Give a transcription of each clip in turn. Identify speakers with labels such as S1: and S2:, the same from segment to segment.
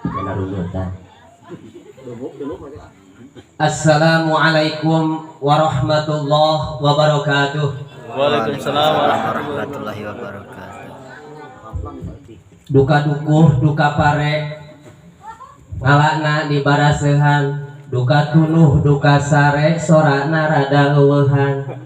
S1: Kena runutan. Assalamualaikum warahmatullahi wabarakatuh.
S2: Waalaikumsalam
S3: warahmatullahi wabarakatuh.
S1: Duka dukuh, duka pare, ngalana di barasehan. Duka tunuh, duka sare, sorana rada eueuhan.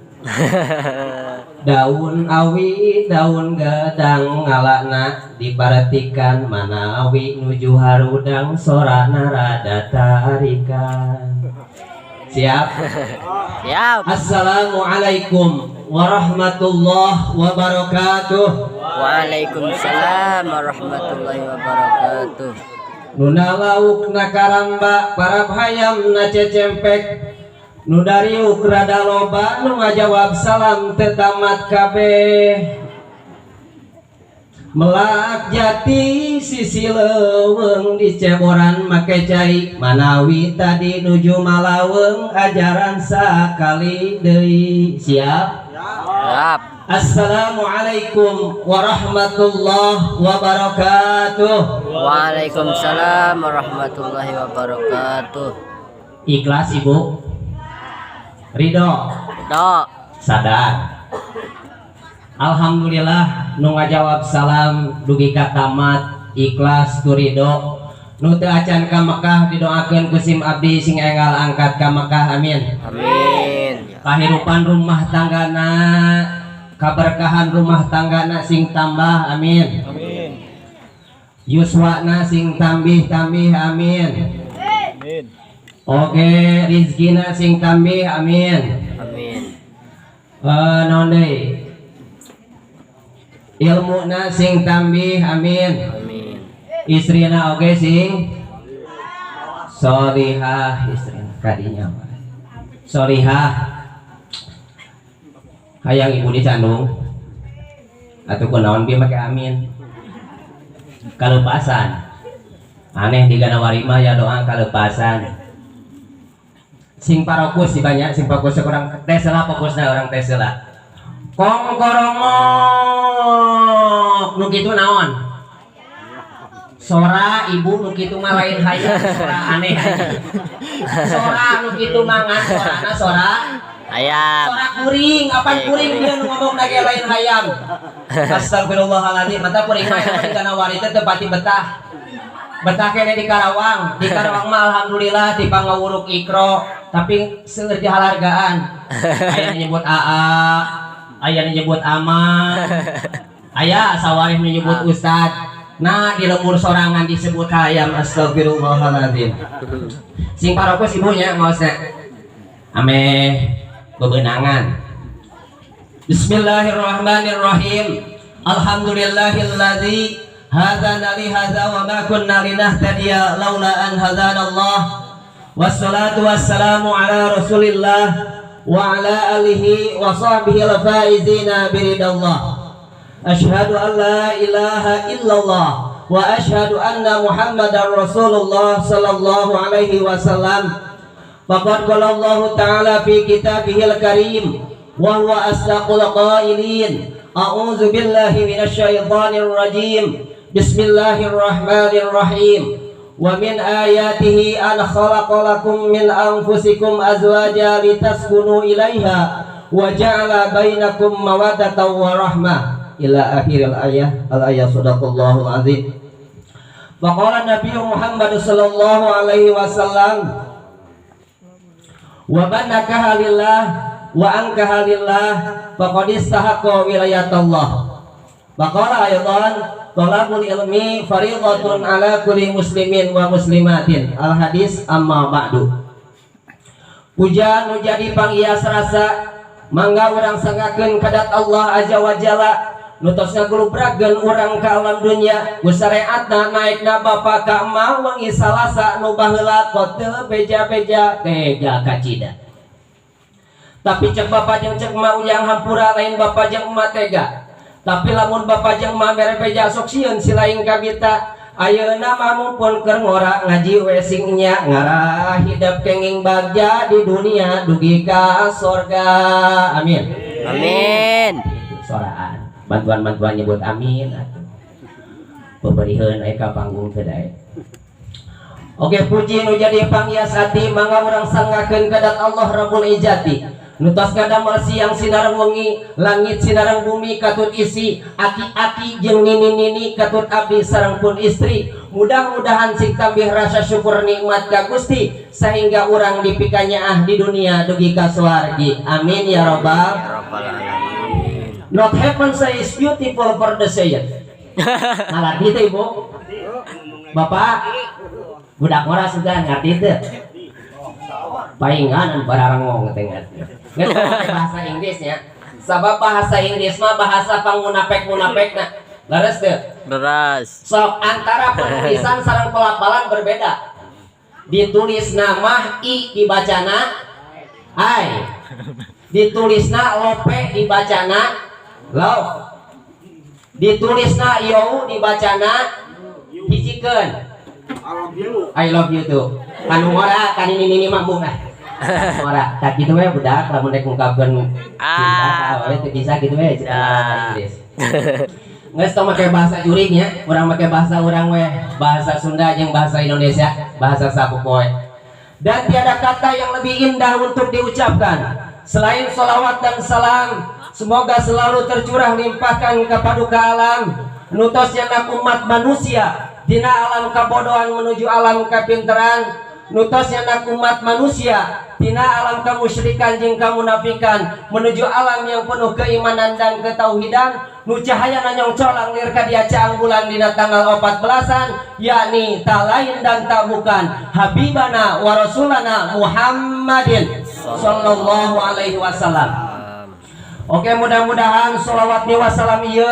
S1: Daun awi, daun gedang, ngalana diparatikan, manawi nuju harudang, sorana rada tarikan. Siap?
S3: Siap.
S1: Assalamualaikum warahmatullahi wabarakatuh.
S3: Waalaikumsalam warahmatullahi wabarakatuh.
S1: Nu lauk na karamba, parab hayam na cecempek, nu dariuk rada loba, nu ngajawab salam teu tamat kabeh. Melak jati sisi leuweung, diceboran make cai, manawi tadi nuju malaweung, ajaran sakali deui. Siap?
S3: Siap.
S1: Assalamualaikum warahmatullahi wabarakatuh.
S3: Waalaikumsalam warahmatullahi wabarakatuh.
S1: Ikhlas, Ibu? Ridho?
S3: Do.
S1: Sadar? Alhamdulillah, nu ngajawab salam dugi ka tamat ikhlas tu ridho. Nu teu acan ka Mekah, didoakeun ku sim abdi sing enggal angkat ka Mekah, amin.
S3: Amin.
S1: Kahirupan rumah tanggana, kaberkahan rumah tanggana sing tambah, amin.
S2: Amin.
S1: Yuswana sing tambih-tambih, amin.
S2: Amin.
S1: Oke, rizkina sing tambih, amin.
S3: Amin.
S1: Eh, naon deui? Ilmuna sing tambih, amin.
S3: Amin.
S1: Istrina oge sing solihah, istrina kadinya solihah. Hayang ibu dicandung atau kunaon bi make amin? Kalepasan aneh di Ganawari mah ya, doa kalepasan. Sing parokus sih banyak, sing fokus kurang tes lah, fokusnya orang tes lah. Kong korongok nu kitu naon? Sora ibu nu kitu mah lain hayam, sora aneh. Sora nu kitu mah ngan sorana sora
S3: Ayam.
S1: Sora kuring. Apa kuring dia nu ngomong lagi lain hayam? Astagfirullahaladzim, mata kuring mah eta di Ganawari teh teu pati betah. Betah kene di Karawang. Di Karawang mah alhamdulillah di pangawuruk Iqro, tapi seueur dihalargaan. Aya nu nyebut AA, aya nu nyebut Ama, aya sawareh nu nyebut Ustad. Nah, di lembur sorangan disebut hayam, astagfirullahaladzim. Sing parokus ibunya maksudnya ameh bebenangan. Bismillahirrahmanirrahim. Alhamdulillahilladzi hadana li hadza wa ma kunna linahtadiya laula an hadanallah. Wassalatu wassalamu ala Rasulillah wa ala alihi wa sahbihi al-faizina biridallah. Ashhadu an la ilaha illallah wa ashhadu anna Muhammadar Rasulullah sallallahu alaihi wasallam. Faqad qala Allah ta'ala fi kitabihil karim wa huwa asdaqul qailin. A'udzu billahi minasyaitonir rajim. Bismillahirrahmanirrahim. Wa min ayatihi an khalaqalakum min anfusikum azwaja litaskunu ilaiha wa ja'ala bainakum mawaddatan wa rahmah, ila akhiril ayah, al ayah. Sadaqallahul azim. Faqala Nabi Muhammad sallallahu alaihi wasallam, wa man nakaha lillah wa ankaha lillah faqad istahaqqa wilayatallah. Faqala aidan, talabul ilmi fariidatun ala kulli muslimin wa muslimatin, al hadis. Amma ba'du. Puja nu jadi pangias rasa mangga urang sanggakeun ka dzat Allah azza wa jalla nu tos ngagulubrageun urang ka alam dunya ku syariatna naekna bapa ka emak wengi Salasa nu baheula kot teu beja-beja tega kacida. Tapi cek bapak jeung cek emak, ujang hampura, lain bapak jeung emak tega, tapi lamun bapak jeung emak mere beja sok sieun si lain kabita. Ayeuna mah mumpun keur ngora, ngaji we sing nya, ngarah hidep kenging bagja di dunia dugi ka sorga, amin.
S3: Amin.
S1: Itu soraan bantuan-bantuan nyebut amin atuh. Pemberiheun aya ka panggung teh daek. Oke, puji nu jadi panghias hati mangga urang sanggakeun ka Dat Allah Rabbul Izzati. Nu tos ngadamel siang sinareng wengi, langit sinareng bumi katut isi, aki-aki jeung nini-nini katut abdi sareng pun istri. Mudah-mudahan sing tambih rasa syukur nikmat ka Gusti sehingga urang dipikanyaah di dunia dugi ka swargi. Amin ya rabbal
S3: Alamin.
S1: Not heaven say is beautiful for the saying. Ngarti teh, Ibu? Bapak, budak ngora sudah ngerti teh. Paingan bararangong teh ngerti. Geus make bahasa Inggrisnya. Sabab bahasa Inggris mah bahasa pangmunapek-munapekna. Leres teu?
S3: Beras.
S1: Sok antara penulisan sareng pelafalan berbeda. Ditulis nama I dibacana I. Ditulisna lope dibacana love. Ditulisna you dibacana hijikeun. I love you tuh. Kanu ngora kan ini mah mung ah. Ngora. Tak kitu we budak lamun rek ngungkapkeun cinta ka awewe teu bisa kitu we cinta bahasa Inggris. Geus tong make bahasa juringnya, urang make bahasa urang we, bahasa Sunda jeung bahasa Indonesia, bahasa sapopoe. Dan tiada kata yang lebih indah untuk diucapkan selain solawat dan salam. Semoga selalu tercurah limpahkan kepada alam nu tos nyandak umat manusia dina alam kabodohan menuju alam kapinteran, nu tos nyandak umat manusia tina alam kemusyrikan jeung kamunafikan menuju alam yang penuh keimanan dan ketauhidan, nu cahaya nyongcolang lir ka dia caang bulan dina tanggal 14-an, yakni tak lain dan tak bukan Habibana wa Rasulana Muhammadin sallallahu alaihi wasallam. Oke, mudah-mudahan sholawat wassalam ieu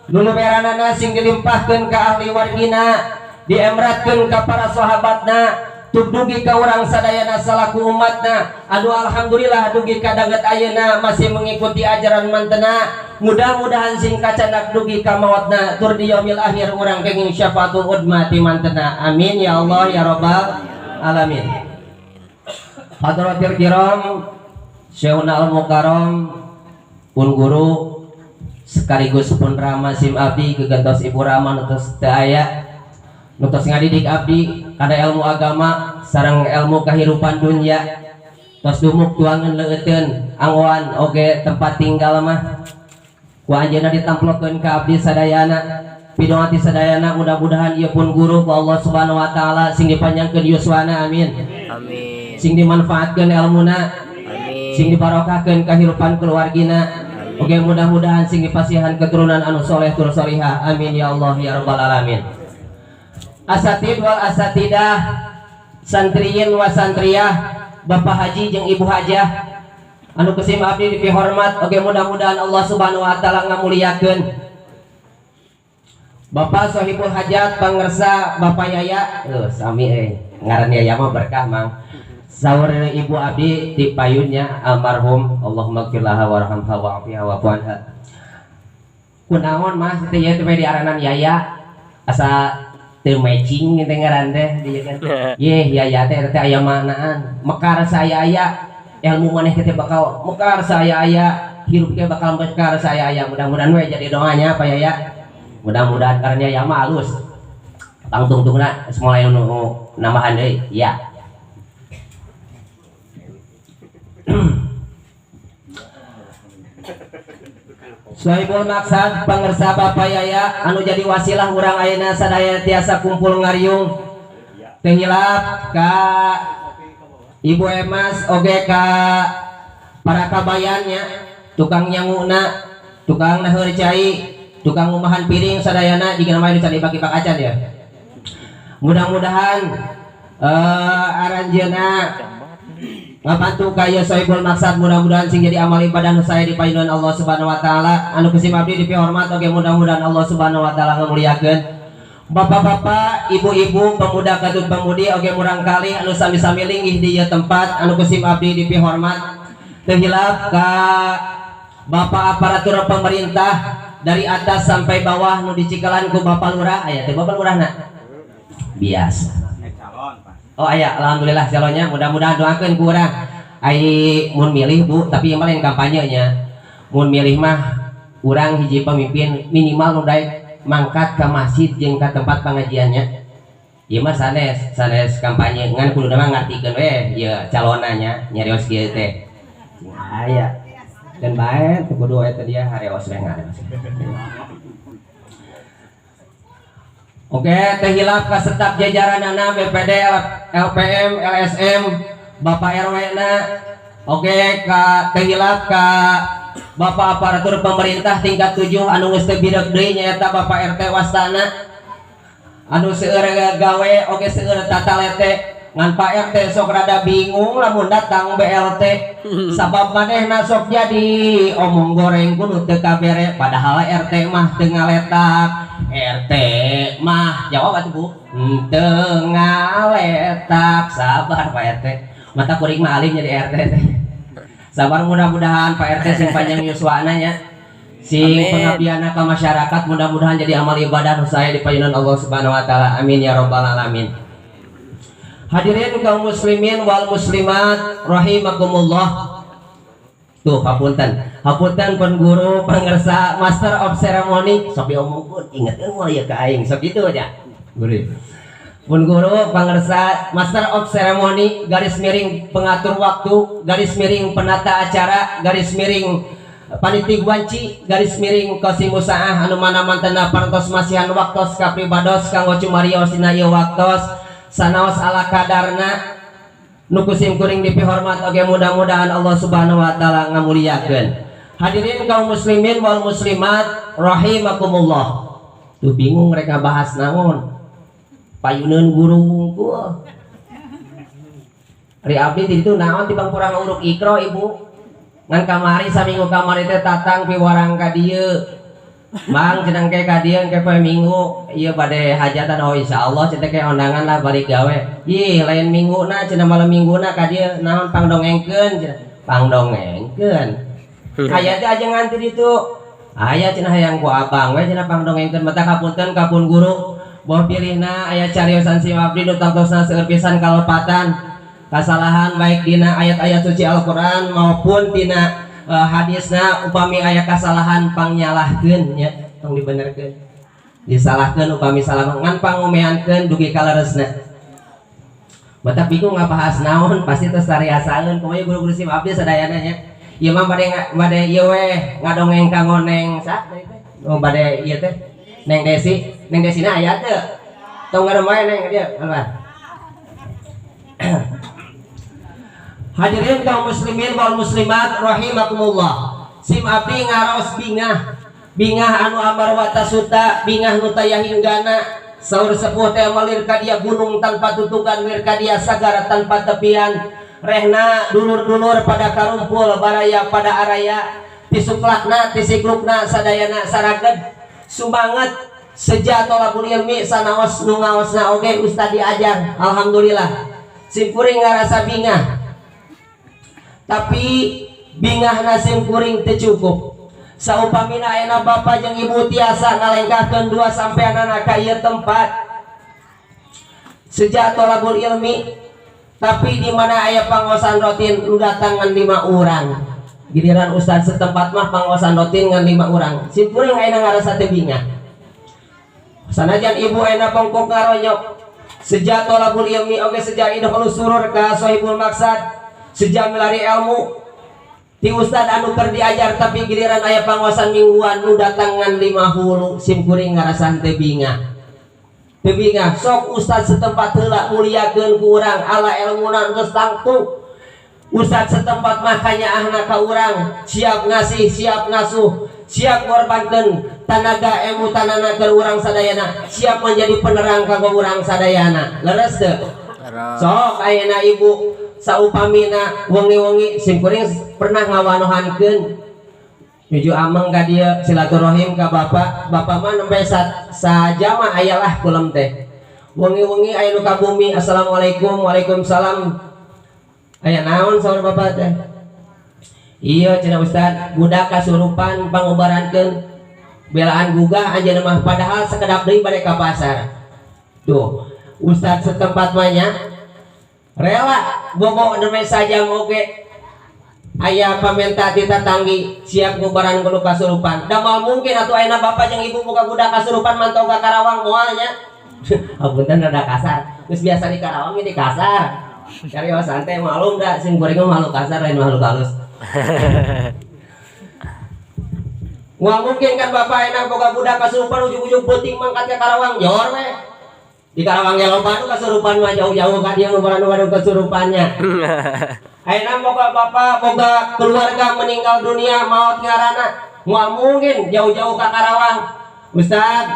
S1: lulumeranana sing dilimpahkeun ka ahli wargina, diemratkeun ka para sahabatna, tug dugi ka urang sadayana salaku umatna. Aduh, alhamdulillah dugi ka danget ayeuna masih mengikuti ajaran mantena. Mudah-mudahan sing kacandak dugi ka maotna tur di yaumil akhir urang kenging syafaatul udma ti mantena. Amin ya Allah ya rabbal alamin. Hadratil kiram, Syekhuna al Mukarram, pun guru sekaligus pun rama sim abdi, gegentos ibu rama nu tos teu aya, nu tos ngadidik abdi kada ilmu agama sareng ilmu kehidupan dunia, tos dumuk tuangan leueuteun anggoan oge tempat tinggal mah ku anjeunna ditamplokeun ka abdi sadayana, pidongati sadayana. Mudah-mudahan ieu pun guru ku Allah Subhanahu wa taala sing dipanjangkeun yuswana, amin.
S3: Amin.
S1: Sing dimanfaatkeun ilmuna.
S3: Amin.
S1: Sing dibarokahkeun kehidupan keluargina. Oke, mudah-mudahan sing dipasihan keturunan anu soleh tur solihah. Amin ya Allah ya rabbal alamin. Asatid wal asatidah, santriyin wa santriyah, Bapak Haji jeung Ibu Hajah anu ku sim abdi dipihormat. Oke, mudah-mudahan Allah Subhanahu wa taala ngamuliakeun. Bapak Sohibul Hajat pangersa Bapak Yaya, sami ngaran Yaya mah berkah mang. Saur ibu abdi di payunnya almarhum, Allahumma gfirlaha warhamha wa'afiha wa'fu anha. Kunaon mas teh ieu teh diaranan Yaya asa teu matching teh ngaran teh dieu kan. Yeh Yaya teh teh aya maknaan. Mekar saya aya ilmu maneh teh bakal mekar saya aya, hirup teh bakal mekar saya aya. Mudah-mudahan we jadi doanya Pak Yaya. Mudah-mudahan karena Yaya mah halus. Tangtungtungna geus mulai nu nambahan deui. Ya. Sohibul maksad pangersa Bapak Yaya anu jadi wasilah urang ayeuna sadaya tiasa kumpul ngariung. Teu hilap ka Ibu Emas oge ka para kabayannya, tukang nyanguna, tukang naheur cai, tukang ngumahan piring sadayana jika namanya can dibagi-bagi acan ya. Mudah-mudahan aranjeuna ngabantu kaya Sohibul Maksad, mudah-mudahan sing jadi amal ibadah nu saya di payunan Allah Subhanahu wa taala. Anu ku sim abdi dipihormat oge mudah-mudahan Allah Subhanahu wa taala ngamuliakeun. Bapak-bapak, ibu-ibu, pemuda katut pemudi oge murangkali anu sami-sami linggih di ieu tempat anu ku sim abdi dipihormat. Teu hilap ka bapak aparatur pemerintah dari atas sampai bawah nu dicikelan ku Bapak Lurah, aya teh Bapak Lurahna? Biasa. Oh aya, alhamdulillah calonnya, mudah-mudahan doakeun ku urang. Ai mun milih Bu, tapi yang lain kampanyenya. Mun milih mah urang hiji pemimpin minimal nu daek Mangkat ka masjid jeung ka tempat pengajiannya. Ieu mah sanes sanes kampanye, ngan kudu mah ngartikeun we ieu calonanya nyarios kieu teh. Aya. Dan bae teu kudu eta dia hareos we ngareos. Oke, teh hilap ka setap jajaranana BPD, LPM, LSM, Bapak RW na. Oke, ka teh hilap ka Bapak aparatur pemerintah tingkat 7 anu geus teu bireuk deui nyaeta Bapak RT wastana. Anu seueur gawe oge seueur tatalete, ngan Pak RT sok rada bingung lamun datang BLT sabab manehna sok jadi omong goreng kudu teu kabere, padahal RT mah teu ngaletak. RT mah jawab atuh Bu, teu ngaletak. Sabar Pak RT, mata kuring mah alim jadi RT teh. Sabar, mudah-mudahan Pak RT sing panjang yuswana nya, sing pengabdianna ka masyarakat, mudah-mudahan jadi amal ibadah nu saya di payunan Allah Subhanahu wa taala. Amin ya rabbal alamin. Hadirin kaum muslimin wal muslimat rahimakumullah. Tuh hapunten, hapunten pun guru pangersa master of ceremony sok diomongkeun ingeteun moal ieu ka aing sok kitu aja. Guru. Pun guru pangersa master of ceremony garis miring pengatur waktu garis miring penata acara garis miring panitia guanci garis miring qosimu saah anu mana mantena parantos masihan waktos kapribados kanggo cumarios dina ieu waktos sanaos ala kadarna nu ku sim kuring dipihormat oge mudah-mudahan Allah Subhanahu wa taala ngamuliakeun. Hadirin kaum muslimin wal muslimat rahimakumullah. Tuh bingung mereka bahas naon. Payuneun guru wungkul. Ari abdi di ditu naon tibang kurang uruk ikro ibu. Ngan kamari saminggu kamari teh tatang piwarang ka dieu. Mang cenah ke ka dieu ke poe minggu ieu bade hajatan, oh insyaallah cenah ke ondangan lah balik gawe. Ih lain mingguna cenah malam mingguna ka dieu naon pangdongengkeun cenah. Pangdongengkeun. Aya teh aja nganti ditu. Aya cenah hayang ku abang we cenah pangdongengkeun mata kapunten kapun guru. Boh pilihna aya cariosan si abdi nu tangtosna seueur pisan kalepatan kasalahan baik dina ayat-ayat suci Al-Qur'an maupun dina hadisna, upami aya kasalahan pangnyalahkeun nya, tong dibenerkeun, disalahkeun upami salah ngan pangomeankeun dugi ka leresna. Batak bingung ngabahas naon pasti tos tariasaeun kumaha guru-guru sim abdi sadayana nya. Ieu mah bade ieu we ngadongeng ka ngoneng sa teh. Oh bade ieu teh Neng Desi, Neng Desina aya teu? Tong ngadem wae Neng dieu, keluar. Hadirin kaum muslimin wal muslimat rahimakumullah. Sim abdi ngaros bingah. Bingah anu ambar watasuta, bingah nu taya hinggana. Saur sepuh teh malir ka dia gunung tanpa tutugan, lir ka dia sagara tanpa tepian. Rehna dulur-dulur pada karumpul, baraya pada araya, tisuklakna, tisiklukna, sadayana saraged. Sumanget seja tolabul ilmi sanaos nu ngaosna oge ustad diajar. Alhamdulillah. Simkuring ngarasa bingah. Tapi bingahna simkuring teu cukup. Saupamina ayeuna bapa jeung ibu tiasa ngalengkahkeun dua sampeanana ka ieu tempat sejak tolabul ilmi, tapi di mana aya pangosan rutin nu datang ngan 5 urang. Giliran ustad setempat mah pangosan rutin ngan 5 urang. Simkuring ayeuna ngarasa teu bingah. Sanajan ibu ayeuna pongkok ngaronyok sejak tolabul ilmi oge sejak idkhulus surur ka sohibul maksad, sejak milari ilmu ti ustad anu keur diajar, tapi giliran aya pangosan mingguan nu datang ngan 5 hulu, simkuring ngarasa teu bingah. Teu bingah sok ustad setempat heula muliakeun ku urang ala elmuna geus tangtu. Ustad setempat mah kanyaahna ka urang, siap ngasih, siap ngasuh, siap ngorbankeun tanaga emu tanana keur urang sadayana, siap menjadi penerang kanggo urang sadayana. Leres teu? Sok ayeuna ibu saupamina wengi-wengi simkuring pernah ngawanohankeun nuju ameng ka dieu silaturahim ka bapak, bapak mah nembe sajama aya lah kulem teh. Wengi-wengi aya nu ka bumi, assalamualaikum, waalaikumsalam. Aya naon saur bapak teh? Iya cenah ustad, budak kasurupan pangobarankeun belaan gugah anjeunna mah padahal sakedap deui bade ka pasar. Tuh, ustad setempat mah nya rela bobo nembe sajam oge. Aya pamenta ti tatanggi siap ngubaran kudu kasurupan. Da moal mungkin atuh ayeuna bapak jeung ibu boga budak kasurupan mantau ka Karawang moal nya. Apunten rada kasar. Geus biasa di Karawang di kasar. Cari santai malum da sing goreng mah makhluk kasar lain makhluk halus. Moal mungkin kan bapak enak boga budak kasurupan ujug-ujug peuting mangkat ka Karawang jor we. Di Karawang ge loba nu kasurupan mah jauh-jauh ka dieu ngubaran nu kasurupannya. Ayeuna boga bapak boga keluarga meninggal dunia maot ngaranna moal mungkin jauh-jauh ka Karawang. Ustaz,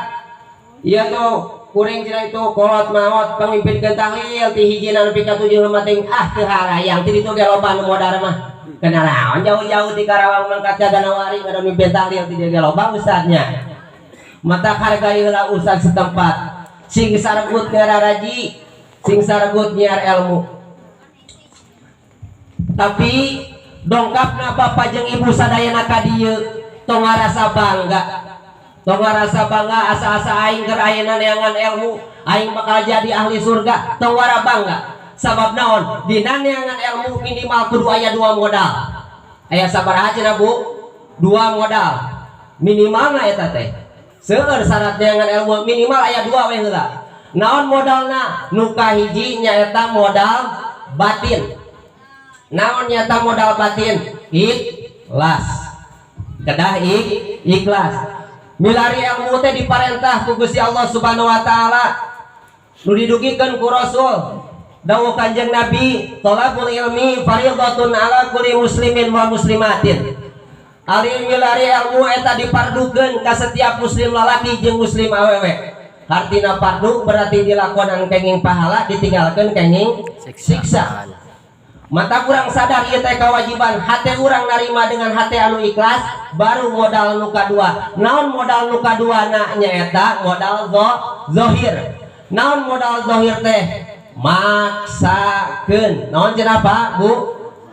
S1: ieu tuh kuring cenah itu kolot maot pamimpinkeun tahlil ti hijina nepi ka 7 lemating ah teu harayang ti ditu ge loba nu modar mah. Kenal naon jauh-jauh di Karawang mangkat ka Ganawari kada mimpin tahlil ti dieu ge loba ustadnya. Mata hargai heula ustad setempat. Sing sargut ngararaji, sing sargut nyiar ilmu. Tapi dongkapna bapak jeung ibu sadayana ka dieu tong ngarasa bangga. Tong ngarasa bangga asa-asa aing keur ayeuna neangan ilmu, aing bakal jadi ahli surga, tong wara bangga. Sabab naon? Dina neangan ilmu minimal kudu aya 2 modal. Aya sabaraha cenah Bu? 2 modal. Minimalna eta teh. Seueur syarat neangan ilmu minimal aya 2 we heula. Naon modalna? Nu kahiji nyaeta modal batin. Naon nyata modal batin? Ikhlas. Kedah ikhlas. Milari ilmu teh diparentah ku Gusti Allah Subhanahu wa taala. Nu didugikeun ku Rasul. Dawuh Kanjeng Nabi, talabul ilmi fardhatun ala kulli muslimin wa muslimatin. Ari milari ilmu eta dipardukeun ka setiap muslim lalaki jeung muslim awewe. Artina fardu berarti dilakonan kenging pahala, ditinggalkeun kenging siksa. Mata kurang sadar ieu teh kewajiban, hate urang narima dengan hate anu ikhlas, baru modal nu kadua. Naon modal nu kadua na nyaeta modal zohir. Naon modal zohir teh? Maksakeun. Naon cenah Pak, Bu?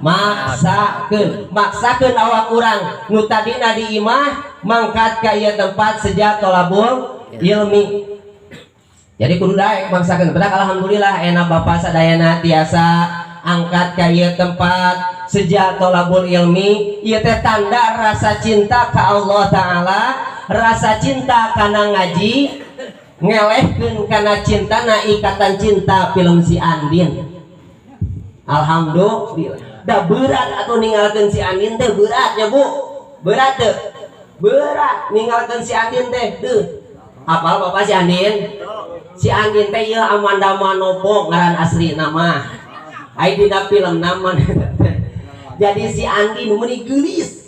S1: Maksakeun. Maksakeun awak urang nu tadina di imah mangkat ka ieu tempat sejak tolabul ilmi. Jadi kudu daek maksakeun. Pedak alhamdulillah enak bapak sadayana tiasa angkat ka ieu tempat sejak tolabul ilmi. Ieu teh tanda rasa cinta ka Allah Ta'ala, rasa cinta kana ngaji, ngelehkeun kana cintana ikatan cinta film si Andin. Alhamdulillah. Da berat atuh ninggalkeun si Andin teh berat ya Bu. Berat teu? Berat ninggalkeun si Andin teh. Deuh. Apal bapak si Andin? Si Andin teh ieu Amanda Manopo ngaran asli nama. Ai dina film nama. Jadi si Andin meuni geulis.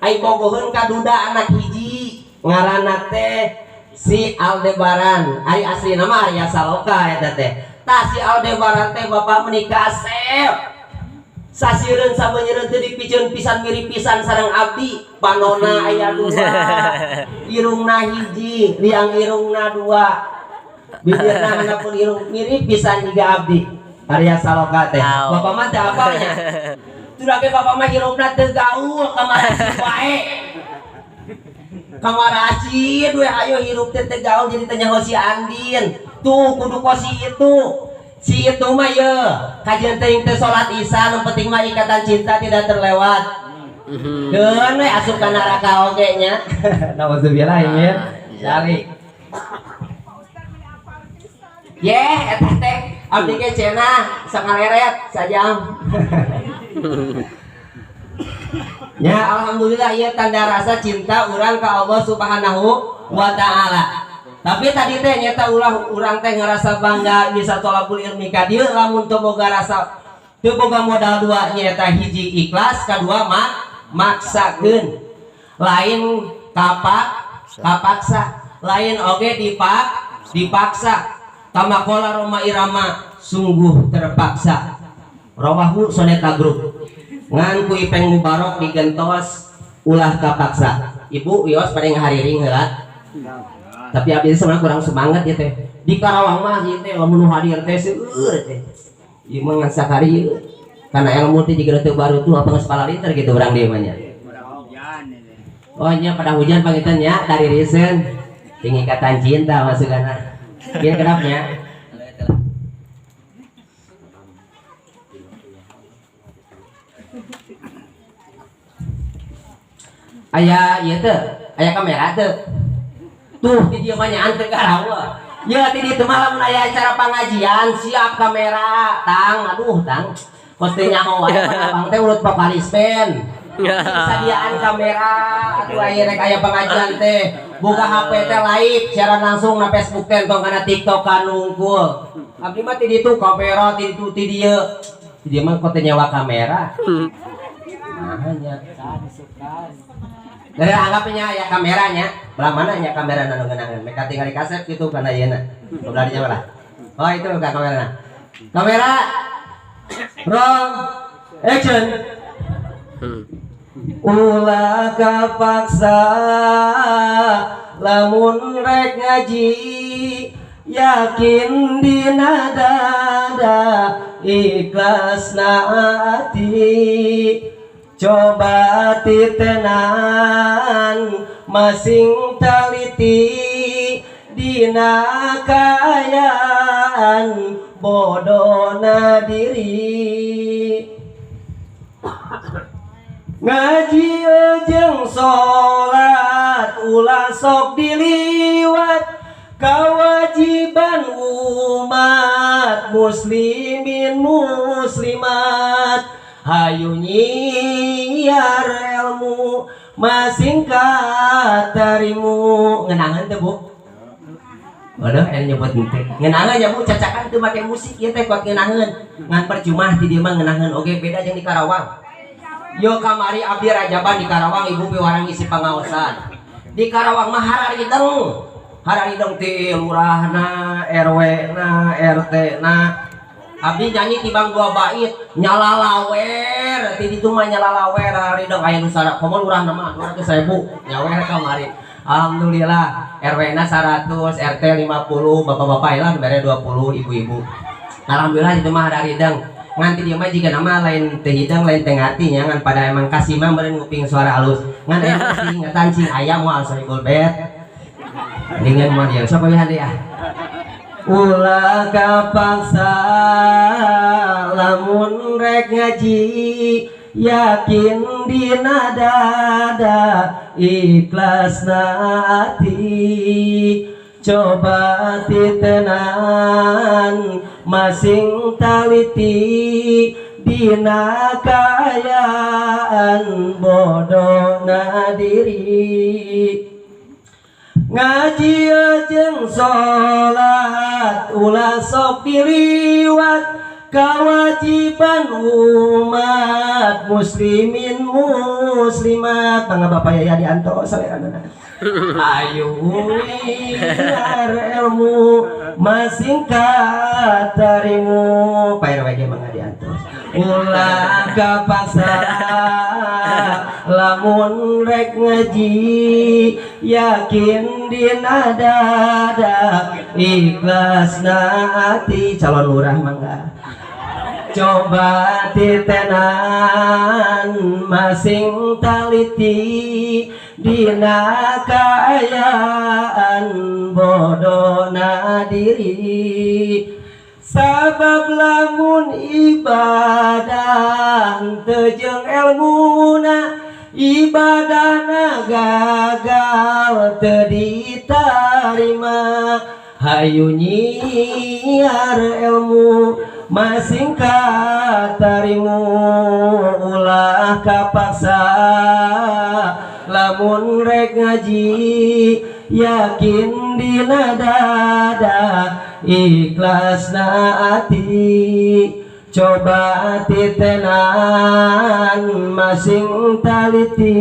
S1: Ai bogoheun ka duda anak hiji ngaranna teh si Aldebaran. Ai asli nama Arya Saloka eta teh. Tah si Aldebaran teh bapak meuni kasep. Sasireun sabeunyereun teu dipiceun pisan mirip pisan sareng abdi. Panona aya 2, irungna hiji, liang irungna 2. Bibirna handapun irung mirip pisan jiga abdi. Arya Saloka teh. Bapak mah teu apalnya. Turake bapak mah hirupna teu gaul kamar wae. Kamar acid we ayo hirup teh teu gaul jadi teh nyaho si Andin. Tuh kudu kos si itu. Si itu mah ye kajian teuing teh salat isya nu penting mah ikatan cinta tidak terlewat. Keun we asup ka neraka oge nya. Nauzubillah ya. Dalik. Yeh eta teh abdi ge cenah sangaleret sajam. Ya alhamdulillah ieu tanda rasa cinta urang ka Allah Subhanahu wa taala. Tapi tadi teh nyata ulah urang teh ngerasa bangga bisa tolabul ilmi ka dieu lamun teu boga rasa teu boga modal dua nyata hiji ikhlas kadua maksakeun. Lain kapaksa, lain oge dipaksa. Tamakola Roma Irama sungguh terpaksa. Rawahu Soneta Group. Ngan ku Ipeng Mubarok digentos ulah kapaksa. Ibu wios pada ngahariring heula. Tapi abdi sebenarnya kurang semangat ya teh. Di Karawang mah ieu teh lamun nu hadir teh seueur teh. Ieu mah ngan sakari ieu. Karena ilmu teh jiga teu baru tuh apa geus palaliter gitu urang dieu mah nya. Oh nya pada hujan pangitan nya dari risen. Tinggi ikatan cinta masukana. Kieu kedapnya. Aya ieu teu? Aya kamera teu? Tuh di dieu mah nyaan teu garawa. Ya ti ditu mah lamun aya acara pengajian siap kamera, tang, aduh tang. Kos teu nyaho wae pan abang teh urut vokalis band. Sadiaan kamera atuh aya rek aya pengajian teh. Buka HP teh live siaran langsung na Facebook teh entong kana TikTok kan nungkul. Abdi mah ti ditu kamera ti ditu ti dieu. Ti dieu mah kote nyewa kamera. Nah, nya. Dari anggapnya ya kameranya, belah mana nya kamera nu ngeunaheun? Mereka tinggal di kaset gitu kana yeuna. Belah dinya belah. Oh itu buka kamera. Kamera roll action. Ulah kapaksa lamun rek ngaji, yakin dina dada, ikhlas na ati, coba titenan masing taliti dina kaayaan bodona diri. Ngaji jeung salat ulah sok diliwat, kewajiban umat muslimin muslimat. Hayu nyiar ilmu masing katarimu. Ngenangan teh, Bu? Waduh, ini nyebut henteu. Ngenangan ya, Bu, cacakan teu make musik ieu teh kuat ngeunangeun. Ngan percuma ti dieu mah ngeunangeun oge beda jeung di Karawang. Yo kamari abdi rajaban di Karawang, ibu piwarang ngisi pangaosan. Di Karawang mah hararideng. Hararideng ti lurahna, RW na, RT na. Abdi nyanyi tibang dua bait, nyalalawer, ti ditu mah nyalalawer hararideng aya nu sara komo lurahna mah 200.000 nyawer kamari. Alhamdulillah RW na 100, RT 50, bapak-bapak lah mere 20, ibu-ibu. Alhamdulillah itu mah hararideng. Ngan ti dieu mah jiga nama lain teu hidang lain teu ngarti nya, ngan pada emang kasih mah meureun nguping suara halus. Ngan aya masih ingetan cing aya moal sohibul bait. Dengan moal dia sok pilihan deui ah. Ulah kapaksa lamun rek ngaji, yakin dina dada, ikhlas na ati, coba titenan masing taliti dina kaayaan bodona diri. Ngaji jeung salat ulah sok diliwat, kewajiban umat muslimin muslimat. Mangga Bapak Yaya dianto salerana. Ayu nyiar ilmu masing katarimu. Pak RW ge mangga diantos. Ulah kapaksa lamun rek ngaji, yakin dina dada, ikhlas na ati. Calon lurah mangga. Coba titenan masing taliti dina kaayaan bodona diri. Sabab lamun ibadah teu jeung elmuna, ibadahna gagal teu ditarima. Hayu nyiar ilmu masing katarimu. Ulah kapaksa lamun rek ngaji, yakin dina dada, ikhlas na ati, coba titenan masing taliti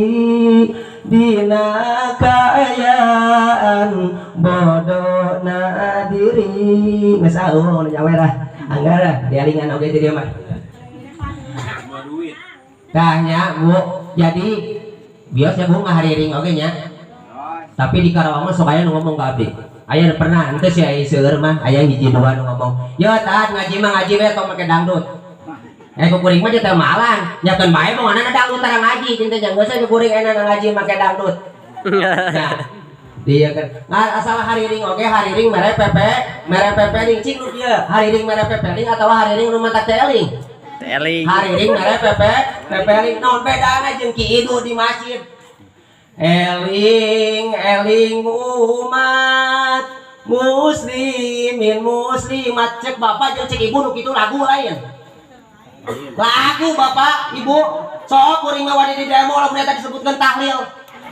S1: dina kaayaan bodona diri. Geus auh nyawer ah, anggar ah dialingan oge ti dieu mah. Tah nya, Bu, jadi biasa Bu ngahariring oge nya. Tapi di Karawang mah sok aya nu ngomong ka abdi. Aya nu pernah henteu sih, aya seueur mah, aya hiji dua nu ngomong. Yo taat ngaji mah ngaji we tong make dangdut. Ku kuring mah teh malan, nyakeun bae mah mana dangdut tara ngaji cinta jangan geus ku kuring enak ngaji make dangdut. Nah, dia kan nah, asal hariring oge hariring mere pepe, mere pepeling cing nu kieu, hariring mere pepeling atawa hariring nu matak teeling.
S3: Teeling.
S1: Hariring mere pepe, pepeling naon bedana jeung Ki Idu di masjid. Eling eling umat muslimin muslimat. Cek bapak jeung cek ibu nu kitu lagu lain. Lagu bapak ibu sok kuring mah wani di demo lamun eta disebutkeun tahlil.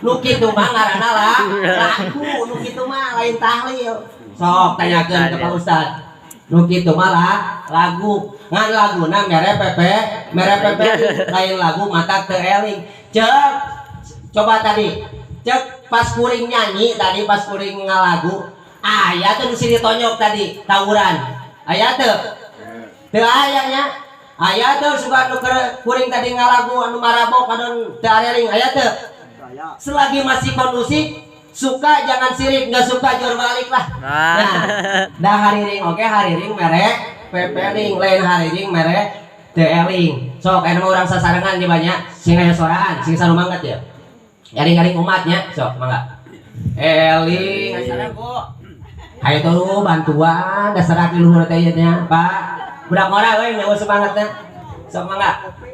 S1: Nu kitu mah ngaranna lah lagu, nu kitu mah lain tahlil. Sok tanyakeun ke Pak Ustad. Nu kitu mah lah lagu. Ngan laguna mere pepe, mere pepe lain lagu mata teu eling. Cek coba tadi cek pas kuring nyanyi tadi, pas kuring ngalagu aya teu nu silih tonyok tadi tawuran, aya teu? Teu aya nya. Aya teu suka nu kuring tadi ngalagu anu marabok anu teu areling, aya teu? Selagi masih kondusif, suka jangan sirik, nggak suka jor balik lah. Nah, dah hariring oke, hariring mere pepeling, lain hariring mere teu eling. Sok aya mah urang sasarengan di banyak sing aya soraan sing sarumanget ya. Eling-eling umatnya, sok mangga. Eling, ayo tuh bantuan dasar aki luhur teh nya, Pak. Budak ngora euy nyawa semangatnya. Sok mangga.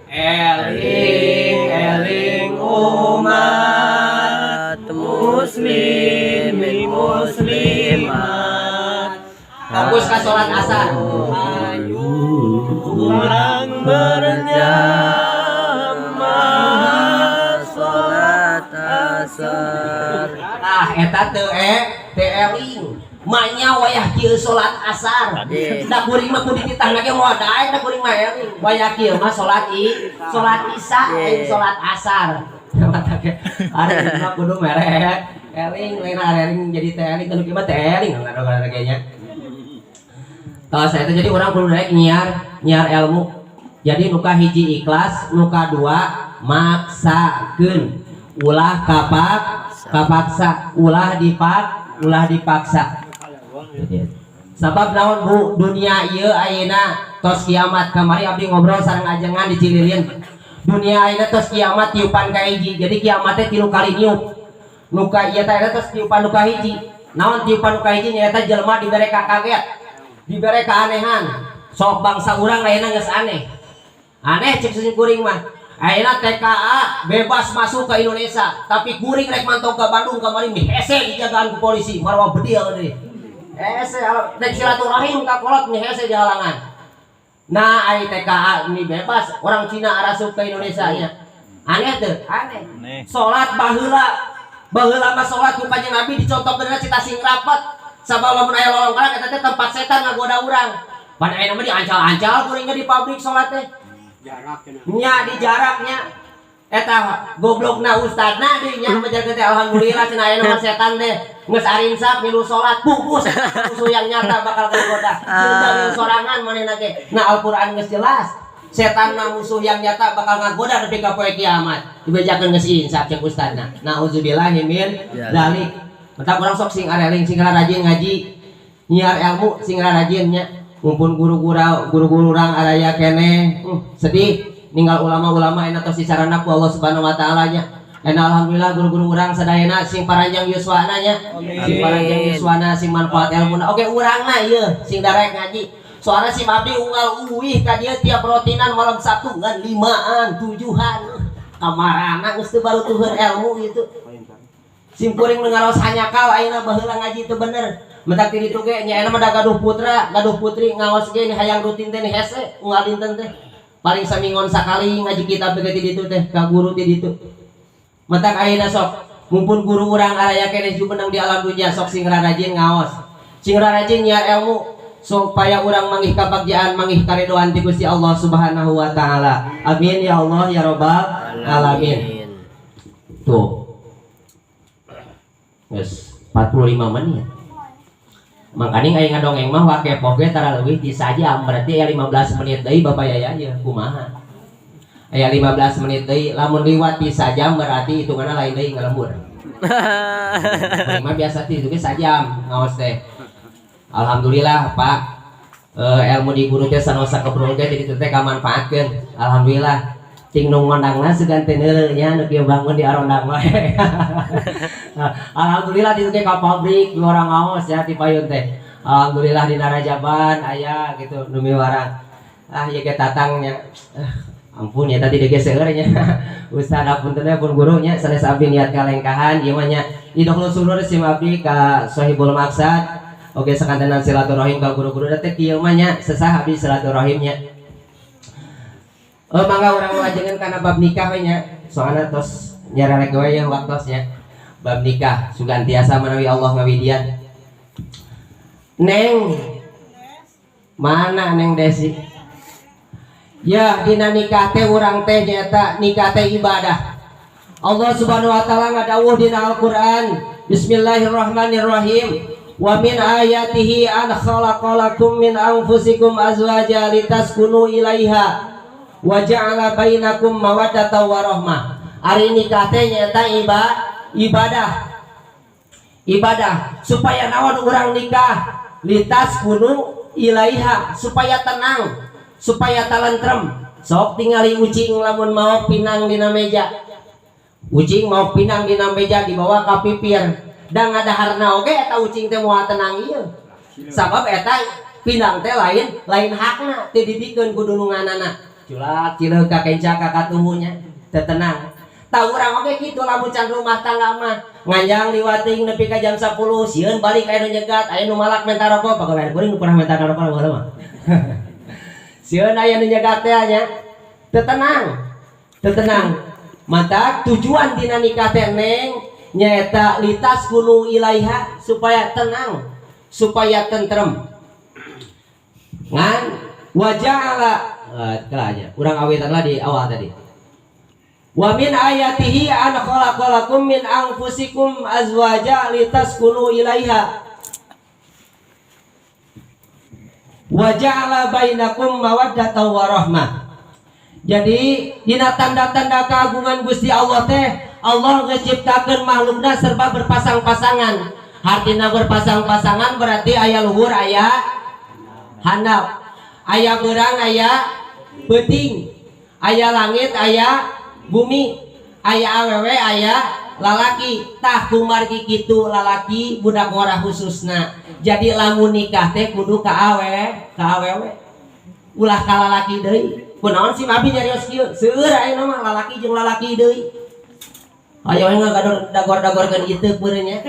S1: Eling eling umat
S3: muslimin muslimat.
S1: Fokus ka salat asar.
S3: Ayo urang berjamaah salat asar.
S1: Ah, eta teu teu eling. Manya wayah kieu salat asar. Da kuring mah kudu dititahna ge moal daek, da kuring mah eling. Wayah kieu mah salat i, salat isya, lain salat asar. Ari mah kudu mere eling, lain eling jadi teh eling, nu kieu mah teh eling ngadogan ge nya. Kalau saya itu jadi orang kudu daek nyiar, nyiar ilmu. Jadi nu kahiji ikhlas, nu kadua maksakeun. Ulah kapak, kapaksa, ulah dipak, ulah dipaksa. Sabab naon Bu, dunia ieu ayeuna tos kiamat. Kamari abdi ngobrol sareng ajengan di Cililin. Dunia ayeuna tos kiamat tiupan ka hiji. Jadi kiamatnya 3 kali niup. Nu ka ieu teh eta tos tiupan nu kahiji. Naon tiupan nu kahiji? Nyaeta jelema dibere kaget, dibere keanehan. Sok bangsa urang ayeuna geus aneh. Aneh cek sing kuring mah. Ayeuna TKA bebas masuk ke Indonesia, tapi kuring rek mantau ke Bandung kamari mih hese dijagaan ku polisi, marwa bedil deui. Hese rek silaturahim ka kolot mih hese dihalangan. Nah, ai TKA ini bebas, orang Cina arasup ke Indonesia nya. Aneh teu? Aneh.
S2: Aneh.
S1: Salat baheula, baheula mah salat ku Kanjeng Nabi dicontohkeun cita sing rapet. Sabab lamun aya lolongkaran eta teh tempat setan ngagoda urang. Pan ayeuna mah diancal-ancal kuring ge di pabrik salat teh. Nya di jaraknya eta goblokna ustadna deui nya majarkeun teh alhamdulillah cenah ayeuna mah setan teh geus arinsap milu salat pupus musuh yang nyata bakal kagoda. Jeung sorangan manehna ge. Nah, Al-Qur'an geus jelas setan mah musuh yang nyata bakal ngagoda nepi ka poe kiamat. Dibejakeun geus insap cek ustadna. Nauzubillahi min dzalik. Mentak urang sok sing areling, sing rajin ngaji, nyiar ilmu sing rajin nya. Mumpun guru-guru, guru-guru urang araya keneh, sedih ninggal ulama-ulama enak tos dicarana ku Allah Subhanahu wa taala nya. Enak alhamdulillah guru-guru urang sadayana sing paranjang yuswana nya. Sing paranjang yuswana sing manfaat ilmuna. Oke urangna ieu sing darek ngaji. Soalnya si abdi unggal uwih ka dieu tiap rutinan malam Sabtu ngan 5-an, 7-an. Kamarana geus teu barutuheun ilmu gitu. Sim kuring nu ngaraos hanyakal ayeuna baheula ngaji teu bener. Mentak ti ditu ge nya ayeuna mah da gaduh putra, gaduh putri ngaos ge ni hayang rutin teh ni hese unggal dinten teh. Paling saminggon sakali ngaji kitab teh ti ditu teh ka guru ti ditu. Mentak ayeuna sok mumpun guru urang araya keneh jumeneng di alam dunia sok sing rarajin ngaos. Sing rarajin nyiar ilmu supaya urang manggih kabagjaan, manggih karidhoan ti Gusti Allah Subhanahu wa taala. Amin ya Allah ya rabbal alamin. Tuh. Geus 45 menit. Mangkaning aya ngadongeng mah wakepoh ge tara leuwih ti sajam, berarti aya 15 menit deui Bapak Yaya ieu kumaha. Aya 15 menit deui, lamun liwat ti sajam berarti hitunganna lain deui ngalembur. Mah biasa ti itu ge sajam ngaos teh. Alhamdulillah Pak, ilmu di guru teh sanosa kebrol ge jadi teh kamanfaatkeun. Alhamdulillah. Cing nu ngondangna sugan teh neuleuh nya nu kieu bangun di arondang wae. Alhamdulillah di teh ka pabrik di orang ngaos ya ti payun teh. Alhamdulillah di Narajaban aya gitu nu miwarang. Ah ieu ge tatangnya. Ah, ampun ya tadi ge seueur nya. Ustaz apunten pun gurunya sanes abdi niat kalengkahan ieu mah nya idkhulus surur sim abdi ka Sohibul Maksad. Oke sakantenan silaturahim ka guru-guru teh kieu mah nya sesah abdi silaturahimnya. Oh mangga urang ngalajengan kana bab nikah we nya. Soalna tos nyararek we ya waktosnya. Bab nikah sugan tiasa manawi Allah ngawidian. Neng mana Neng Desi? Ya dina nikah teh urang teh nyaeta nikah teh ibadah. Allah Subhanahu wa taala ngadawuh dina Al-Qur'an, bismillahirrahmanirrahim. Wa min ayatihi an khalaqalakum min anfusikum azwaja litaskunu ilaiha wa ja'ala bainakum mawaddatan wa rahmah. Ari nikah teh nyaeta ibadah. Ibadah supaya naon urang nikah litaskunu ilaiha supaya tenang, supaya talentrem. Sok tingali ucing lamun mau pinang dina meja. Ucing mau pinang dina meja dibawa ka pipir. Da ngadaharna oge eta ucing teh moal tenang ieu. Sabab eta pinang teh lain hakna teu dibikeun ku dununganana. Culak cileuk ka kenca ka katuhunya teu tenang. Tah urang oge kitu lamun can rumah tangga mah nganjang liwating nepi ka jam 10 sieun balik aya nu nyegat aya nu malak menta rokok pagawean kuring nu pernah menta rokok baheula mah. Sieun aya nu nyegat teh nya teu tenang. Teu tenang. Mata tujuan dina nikah teh Neng nyaeta litaskunu ilaiha supaya tenang, supaya tentrem. Ngan waja'ala kelanya urang awitan lah di awal tadi. Wa min ayatihi an khalaqalakum min anfusikum azwaja litaskunu ilaiha wa ja'ala bainakum mawaddatan wa rahmah. Jadi dina tanda-tanda keagungan Gusti Allah teh Allah ngeciptakeun makhlukna serba berpasang-pasangan. Hartina berpasang-pasangan berarti aya luhur aya handap, aya beurang aya peuting, aya langit aya bumi, aya awewe aya lalaki. Tah kumargi kitu lalaki budak ngora khususna. Jadi lamun nikah teh kudu ka awewe, ulah ka lalaki deui. Kunaon sih abi nyarios kieu? Seueur ayeuna mah lalaki jeung lalaki deui. Ayo we ngagador dagor-dagorkeun ieu beureunnya.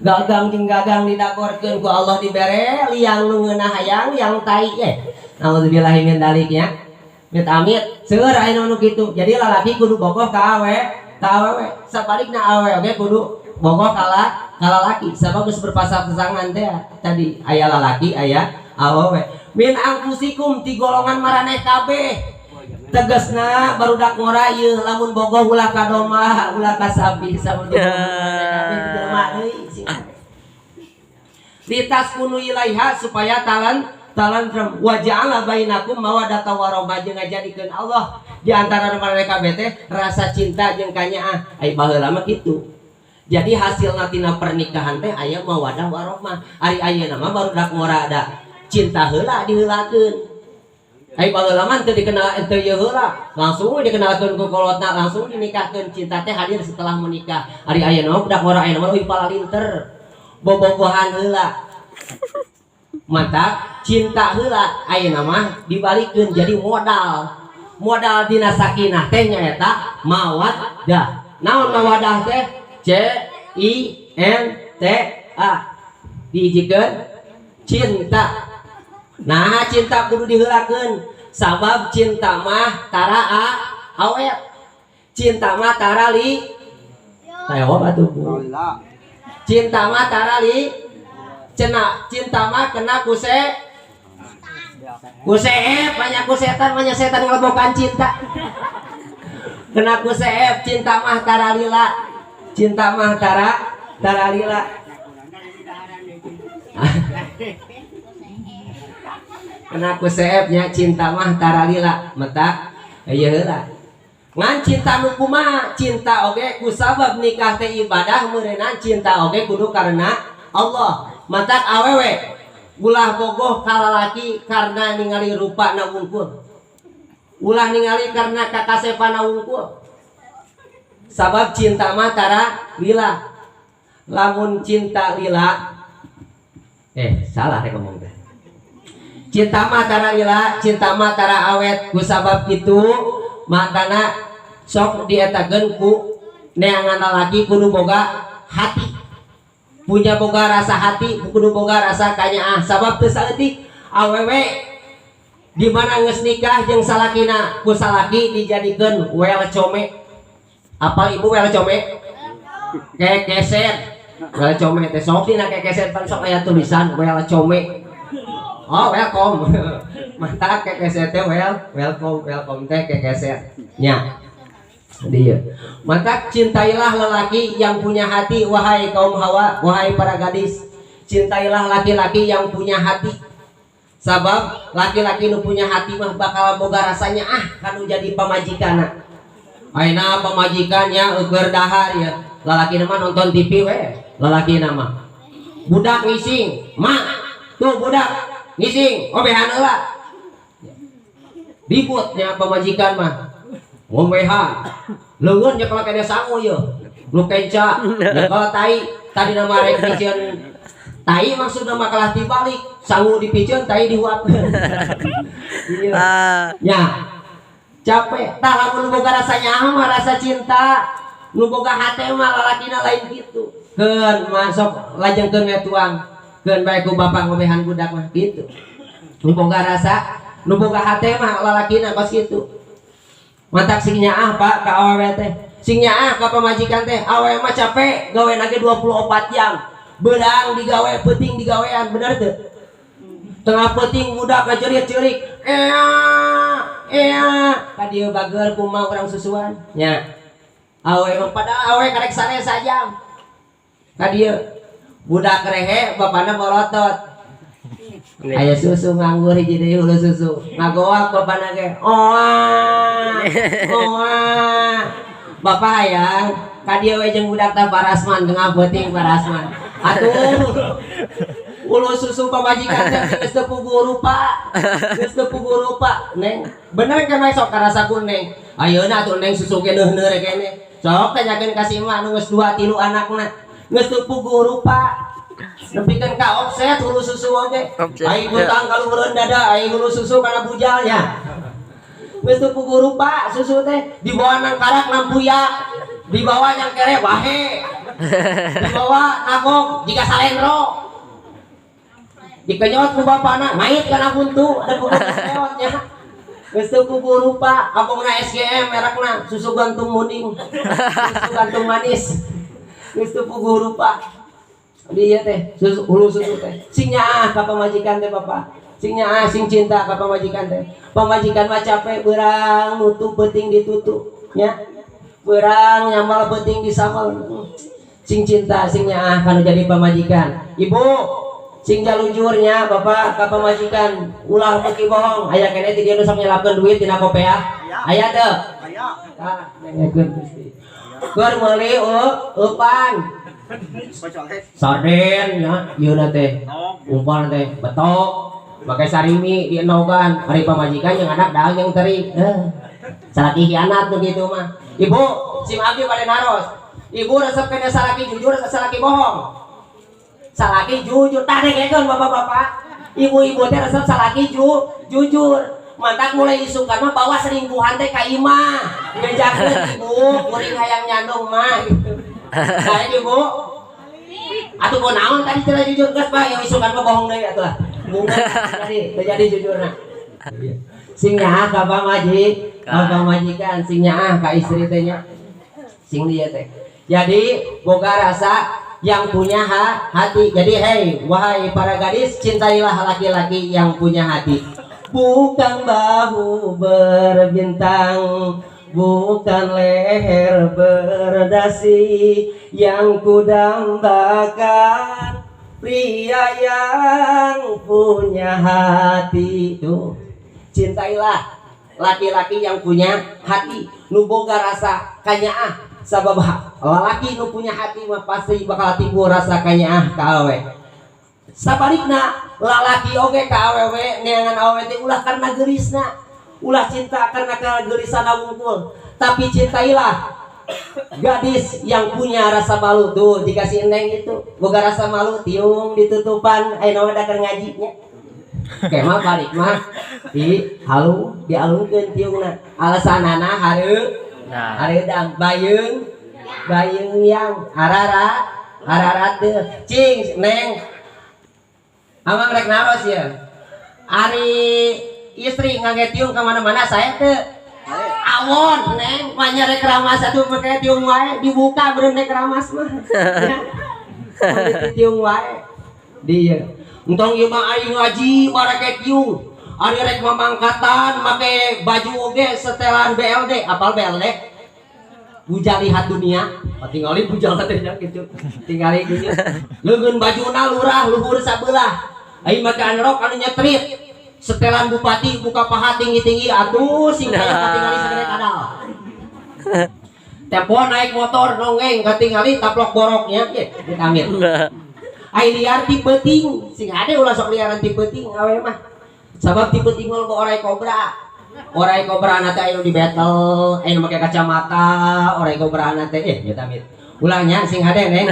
S1: Gagang jeung gagang didagorkeun ku Allah dibere liang nu ngeunah hayang yang tai ye. Nauzubillahi min dzalik nya. Amit amit seueur ayeuna nu kitu. Jadi lalaki kudu bogoh ka awewe. Sabalikna awewe oge kudu bogoh ka lalaki. Sabab geus berpasang-pasangan teh tadi aya lalaki aya awewe. Min anfusikum ti golongan maraneh kabeh. Tegasna barudak ngora ieu lamun bogoh ulah ka domba, ulah ka sapi, sabab kabeh jelema deui sing. Litaskunu ilaiha supaya talantrem wa ja'ala bainakum mawaddatan warahmah jeung ngajadikeun Allah di antara mereka kabeh teh rasa cinta jeung kanyaah. Ai baheula mah kitu. Jadi hasilna tina pernikahan teh aya mawaddah warahmah. Ari ayeuna mah barudak ngora da cinta heula diheulakeun. Ai baheula mah teu dikenal teu ieu heula, langsung we dikenalkeun ku kolotna, langsung dinikahkeun. Cinta teh hadir setelah menikah. Ari ayeuna mah budak ngora ayeuna mah leuwih palalinter. Bobogohan heula. Mantap, cinta heula ayeuna mah dibalikeun jadi modal. Modal dina sakinah teh nyaeta mawaddah. Naon mawaddah teh? C I N T A. Dihijikeun cinta. Nah, cinta kudu diheulakeun sabab cinta mah tara awet. Cinta mah tara li tayawab atuh Bu. Cinta mah tara li cenah, cinta mah kena kuse kuseep, banyak kusetan, banyak setan ngelebokan cinta. Kena kuseep, cinta mah tara lila. Cinta mah tara lila. Kena kuseepnya cinta mah tara lila, meta ieu heula. Ngan cinta nu kumaha? Cinta oge kusabab nikah teh ibadah meureunna cinta oge kudu karena Allah. Matak awewe ulah bogoh ka lalaki karena ningali rupana wungkul. Ulah ningali karena kakasepana wungkul. Sabab cinta mah tara lila. Lamun cinta lila salah rek ngomong teh. Cinta mah tara lila, cinta mah tara awet. Kusabab kitu makana Sok dietakeun ku neangan lalaki kudu boga hati, punya boga rasa hati, kudu boga rasa kanyaah, sabab teu saeutik awewe di mana geus nikah jeung salakina, ku salaki dijadikeun welcome. Apal ibu welcome? Kekeset. Welcome teh sok dina kekeset pan sok aya tulisan welcome. Oh, welcome. Mantap, kekeset teh welcome, welcome teh kekeset nya. Dia mantap. Cintailah lelaki yang punya hati, wahai kaum hawa, wahai para gadis, cintailah laki-laki yang punya hati, sabab laki-laki nu punya hati mah bakal boga rasanya ah kanu jadi pamajikanna. Ayeuna pamajikannya eueur dahar ya, lalaki mah nonton TV we. Lalaki mah budak ngising, "Mak, tuh budak ngising, obehan heula." Ributnya pamajikan mah ngombehan, leungeun nyekel kene sangu ye lu kenca, nyekel tai. Tadi nama rek piceun tai, maksudna mah kalah dibalik, sangu dipiceun, tai dihuapkeun. Iya.
S3: Ah.
S1: Ya, capek. Tah, lamun boga rasanya mah, rasa cinta, nu boga hate mah lalakina lain kitu. Keun masuk lajengkeun we, tuang keun bae ku bapak ngobehan budak mah gitu. Nu boga rasa, nu boga hate mah lalakina kos kitu. Matak sing nyaah, Pak, ka awewe teh, sing nyaah ka pamajikan teh. Awewe mah capek gawe nage 24 jam, beurang digawe, peuting digawean, bener teu? Tengah peuting budak ngajerit-jerit, "Ea, ea," ka dieu bager kumaha urang susuan nya. Awewe mah, padahal awewe karek sare sajam ka dieu budak rehe, bapana molotot, aya susu nganggur hiji deui, hulu susu ngagoak, bapana ge oa oa. Bapak hayang ka dieu we jeung budak tah parasman tengah peuting, parasman atuh ulu susu pamajikan teh geus teu puguh rupa, geus teu puguh rupa. Neng, bener kan sok karasa ku neng ayeuna atuh neng susu ge neuh-neuh kene. Sok tanyakeun ka si emak nu geus dua tilu anakna, geus teu puguh rupa, nepikeun ka offset hulu susu oge.
S3: Offset,
S1: ai hutang kaluhureun dada, ai hulu susu kana bujalnya. Geus teu puguh rupa susu teh, dibawa nang karak nampuyak, dibawa nyang kere bahe, dibawa nagog jiga salendro, dikenyot ku bapana ngait kana buntu ada puguh nya. Geus teu puguh rupa. Abongna SGM merekna, susu gantung munding, susu gantung manis. Geus teu puguh rupa dia teh susu, hulu susu teh. Sing nyaah ka pamajikan teh, bapak, sing nyaah, sing cinta ka pamajikan teh. Pamajikan mah capek beurang nutup, peuting ditutup nya, beurang nyamal, peuting disamal. Sing cinta, sing nyaah kanu jadi pamajikan. Ibu sing jalujurnya, bapak, ka pamajikan, ulah beuki bohong. Aya keneh ti dieu nu sok nyelapkeun duit tina kopea? Aya teu? Aya. Tah, nengekeun Gusti keur meuli eupan sarden ya, ieu teh umpan teh betok make sarimi dienogan. Ari pamajikan yang anak daang yang teri, eh salaki hianat nu kitu mah. Ibu, sim abdi pada naros, ibu resep kena salaki jujur atau salaki bohong? Salaki jujur. Tadi dengekeun bapak-bapak, ibu-ibu teh resep salaki jujur. Mantak mulai isukan mah bawa selingkuhan teh ka imah, bejakeun, "Ibu, kuring hayang nyandung mah," gitu. Saya ibu atuh mau naon tadi cenah jujur? Geus, Pak, yang isukan mah bohong deui atuh lah. Bunga jadi teu jadi jujurna. Sing nyaah ka pamajikan, sing nyaah ka istri teh nya, sing dia teh. Jadi boga rasa yang punya hati. Jadi hei, wahai para gadis, cintailah laki-laki yang punya hati. Bukan bahu berbintang, bukan leher berdasi, yang kudambakan pria yang punya hati. Tuh, cintailah laki-laki yang punya hati, nu boga rasa kanyaah, sabab laki nu punya hati mah pasti bakal timbul rasa kanyaah ka awewe. Sabalikna lalaki oge ka awewe, neangan awewe teh ulah karena geulisna, ulah cinta karena kegelisan wungkul, tapi cintailah gadis yang punya rasa malu. Tuh, jika si neng itu boga rasa malu, tiung ditutupan. Ayeuna mah da keur ngaji nya, kayak mah balik mah di halu dialungkeun tiungna, alasanana hareu.
S3: Nah.
S1: Hareudang bayeung bayeung yang arara ararate cing neng amang rek naros ya. Ari istri ngangge tiung ka mana-mana saya teu awon neng manya rek ramas atuh make tiung wae dibuka beureum rek ramas mah. Tiung wae dia. Entong ieu mah aing ngaji marake tiung. Ari rek mamangkatan make baju oge setelan BLD, apal BLD? Bujal lihat dunia, tingali bujal teh nya kitu. Tingali kitu. Leungeun bajuna lurah luhur sabelah. Aing make anrok anu nyetrit. Setelan bupati buka paha tinggi-tinggi atuh sing kaya katingali sagede kadal. Tempo naik motor nongeng katingali taplok boroknya ye amit. Ai liar ti peuting, sing ade ulah sok liaran ti peuting awe mah. Sabab ti peuting mah loba orai kobra. Orai kobra na teh anu di battle, anu make kacamata, orai kobra na teh eh amit. Ulah nya sing hade neng.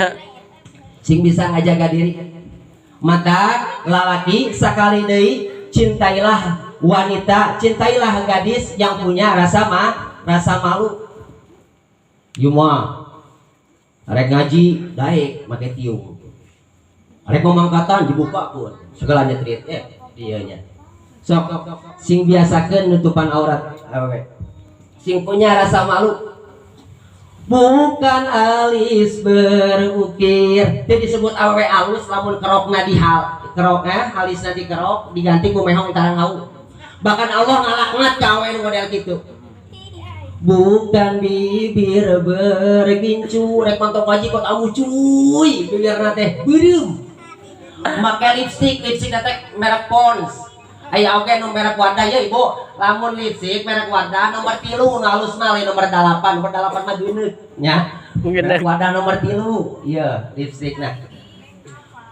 S1: Sing bisa ngajaga diri. Maka lalaki sakali deui cintailah wanita, cintailah gadis yang punya rasa rasa malu. Ieu mah rek ngaji daek make tiung. Rek mamangkatan dibuka pun segala nyetrit dieu nya. Sok sing biasakeun nutupan aurat awewe. Sing punya rasa malu. Bukan alis berukir. Teu disebut awewe alus lamun kerokna di hal kerokna alisna dikerok diganti ku mehong tarang hau. Bahkan Allah ngalaknat ka awewe nu model kitu. Bukan bibir bergincu rek mantong ngaji kot amu cuy bibirna teh beureum. Make lipstik, lipstik teh merek Pons. Aya oge nu merek Wardah ya ibu. Lamun lipstik merek Wardah nomor 3 nu alus mah lain nomor 8, nomor 8 mah geuneut nya. Merek Wardah nomor 3, ieu lipstikna.